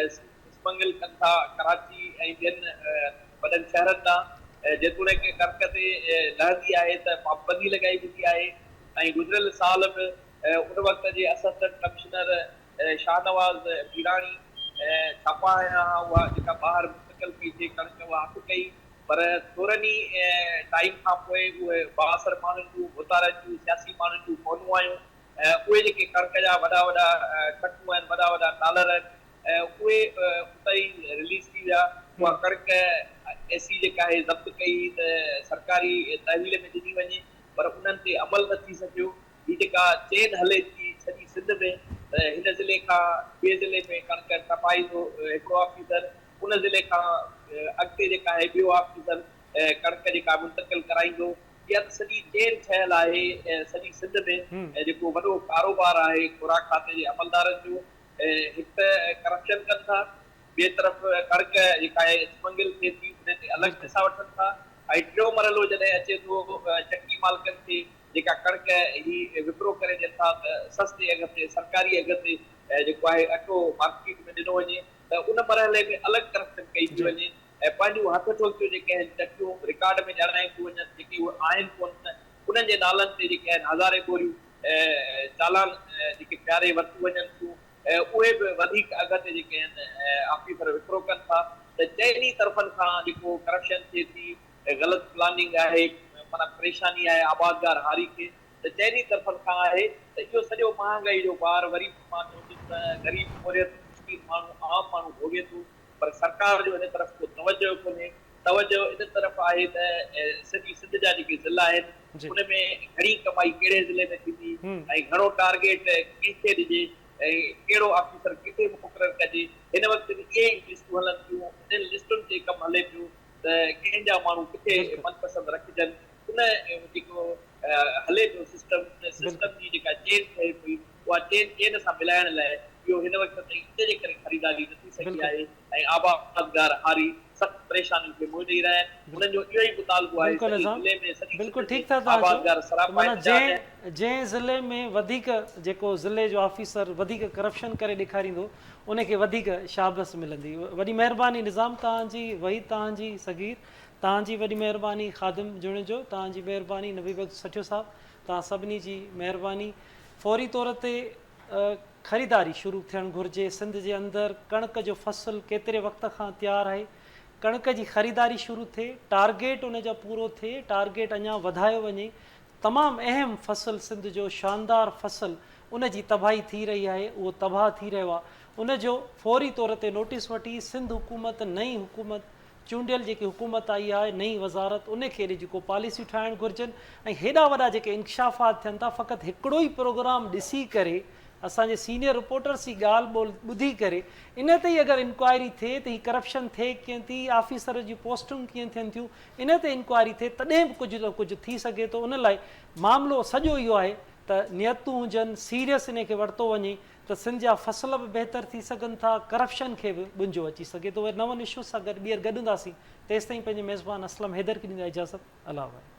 اسمگل ڪن ٿا ڪراچي ۽ ٻين وڏن شهرن ڏانهن جيتوڻيڪ ڪڻڪ تي لهندي آهي ته پابندي لڳائي ويندي آهي ۽ گذريل سال به ان وقت جي اسسٽنٽ ڪمشنر شاهنواز پيراڻي ڇاپا هنيا ها اها جيڪا ٻاهر منتقل پئي ٿئي ڪڻڪ اها هٿ ڪئي پر ٿورن ئي ٽائيم کان پوء اهي بااثر ماڻهن جون ڀوتارن جون سياسي ماڻهن جون فونون آيون اهي جيڪي ڪڻڪ جا وڏا وڏا ٽرڪون آهن وڏا وڏا ٽالر آهن اهي اتان ئي رليز ٿي ويا اها ڪڻڪ اي سي جيڪا آهي ضبط ڪئي ته سرڪاري تحويل ۾ ڏني وڃي پر انهن تي عمل نه ٿي سگهيو هي جيڪا چين هلي ٿي سڄي سنڌ ۾ ته هن ضلعي کان ٻئي ضلعي ۾ ڪڻڪ ٽپائيندو هڪڙو آفيسر ان ضلعي کان اڳتي جيڪا آهي ٻيو آفيسر ڪڻڪ جيڪا منتقل ڪرائيندو اها ته سڄي چين ٺهيل آهي سڄي سنڌ ۾ جيڪو وڏو ڪاروبار آهي خوراڪ کاتي جي عملدارن جو هڪ ته ڪرپشن ڪن ٿا ٻئي طرف ڪڻڪ جيڪا آهي اسمگل ٿئي ٿي ان تي الڳ پئسا وٺن ٿا ۽ ٽيون مرحلو جڏهن اچي ٿو چڪي مالڪن کي جيڪا ڪڻڪ هي وڪرو ڪري ڏين ٿا ته سستي اگهه تي سرڪاري اگهه تي جيڪو آهي اٽو مارڪيٽ ۾ ڏنو وڃي ته ان مرحلي ۾ الڳ ڪرپشن ڪئي ٿي وڃي ۽ پنهنجون هٿ ٺوڪيون جيڪي آهن چڪيون رڪارڊ ۾ ڄاڻايون ٿيون وڃن جيڪي اهي آهن ڪونه انهن جي نالن تي جيڪي آهن هزارين ٻوريون چالان جيڪي پياري ورتيون وڃن ٿيون اهي به وڌيڪ اگهه تي جيڪي آهن آفيسر وڪرو ڪن ٿا ته چئني طرفن کان جيڪو ڪرپشن ٿئي ٿي غلط پلاننگ آهي معنيٰ پريشاني آهي آبادگار هاري کي ته چئني طرفن کان آهي ته اهو سڄو مهانگائي جو بار وري به مان چوندس ته غريب پورهيت مسڪين ماڻهو عام ماڻهو ڀوڳي ٿو پر سرڪار جو ان طرف ڪو توجهه ڪونهي توجهه ان طرف آهي ته سڄي سنڌ جا جيڪي ضلعا آهن ان ۾ گهڻي ڪمائي ڪهڙي ضلعي ۾ ٿيندي ۽ گهڻو ٽارگيٽ ڪنهن کي ڏجي ۽ ڪهڙو آفيسر ڪٿي مقرر ڪجي هن وقت به اهي ئي لسٽون هلن ٿيون انهن لسٽن تي ڪم هلي پيو ته ڪنهن جا ماڻهو ڪٿي من پسند رکجن ان جيڪو هلي پيو سسٽم ان سسٽم جي جيڪا چين ٺهي پئي اها چين چين سان ملائڻ لاء اهو هن وقت تائين ان جي ڪري خريداري نه ٿي سگهي آهي ۽ آبادگار هاري سخت پريشانين کي منهن ڏئي رهيا آهن انهن جو اهو ئي مطالبو آهي سڄي ضلعي ۾ سڄي سنڌ ۾ آبادگار سراپا احتجاج آهن. جنهن ضلعي ۾ وڌيڪ جيڪو ضلعي جو آفيسر وڌيڪ ڪرپشن ڪري ڏيکاريندو ان کي وڌيڪ شابس ملندي. وڏي مهرباني نظام توهان جي، وحيد توهان جي، صغير توهان جي وڏي مهرباني، خادم جوڻيجو توهان جي مهرباني، نبي بخش سٺيو صاحب توهان سڀني جي مهرباني. فوري طور تي خريداري شروع ٿيڻ گهرجي، سنڌ جي اندر ڪڻڪ جو فصل ڪيتري وقت کان تيار آهي، ڪڻڪ جي خريداري شروع ٿئي، ٽارگيٽ ان جا پورو ٿئي، ٽارگيٽ اڃا وڌايو وڃي، تمام اهم فصل سنڌ جو شاندار فصل ان جي تباهي ٿي رهي آهي اهو تباهه ٿي رهيو آهي ان جو فوري طور تي نوٽيس وٺي سنڌ حڪومت نئين حڪومت چونڊيل جيڪي حڪومت آئي آهي نئين وزارت ان کي ايڏي جيڪو پاليسيون ٺاهڻ گهرجن ۽ هيڏا وڏا جيڪي انڪشافات ٿين ٿا فقط هڪڙو ئي پروگرام ڏسي ڪري اسان جي سينيئر رپورٽرس جي ڳالهه ٻولهه ٻڌي ڪري ان تي ئي اگر انڪوائري ٿئي ته هي ڪرپشن ٿئي ڪيئن ٿي آفيسر جون پوسٽنگ ڪيئن ٿين ٿيون ان تي انڪوائري ٿئي تڏهن به ڪجهه نه ڪجهه ٿي سگهي ٿو ان لاء معاملو سڄو اهو آهي ته نيتون هجن سيريس ان کي ورتو وڃي ته سنڌ جا فصل به بهتر ٿي سگهن ٿا، ڪرپشن کي به ٻنجو اچي سگهي ٿو. وري نون اشوز سان گڏ ٻيهر گڏ هونداسين، تيستائين پنهنجي ميزبان اسلم حيدر کي ڏيندا اجازت. الله حافظ.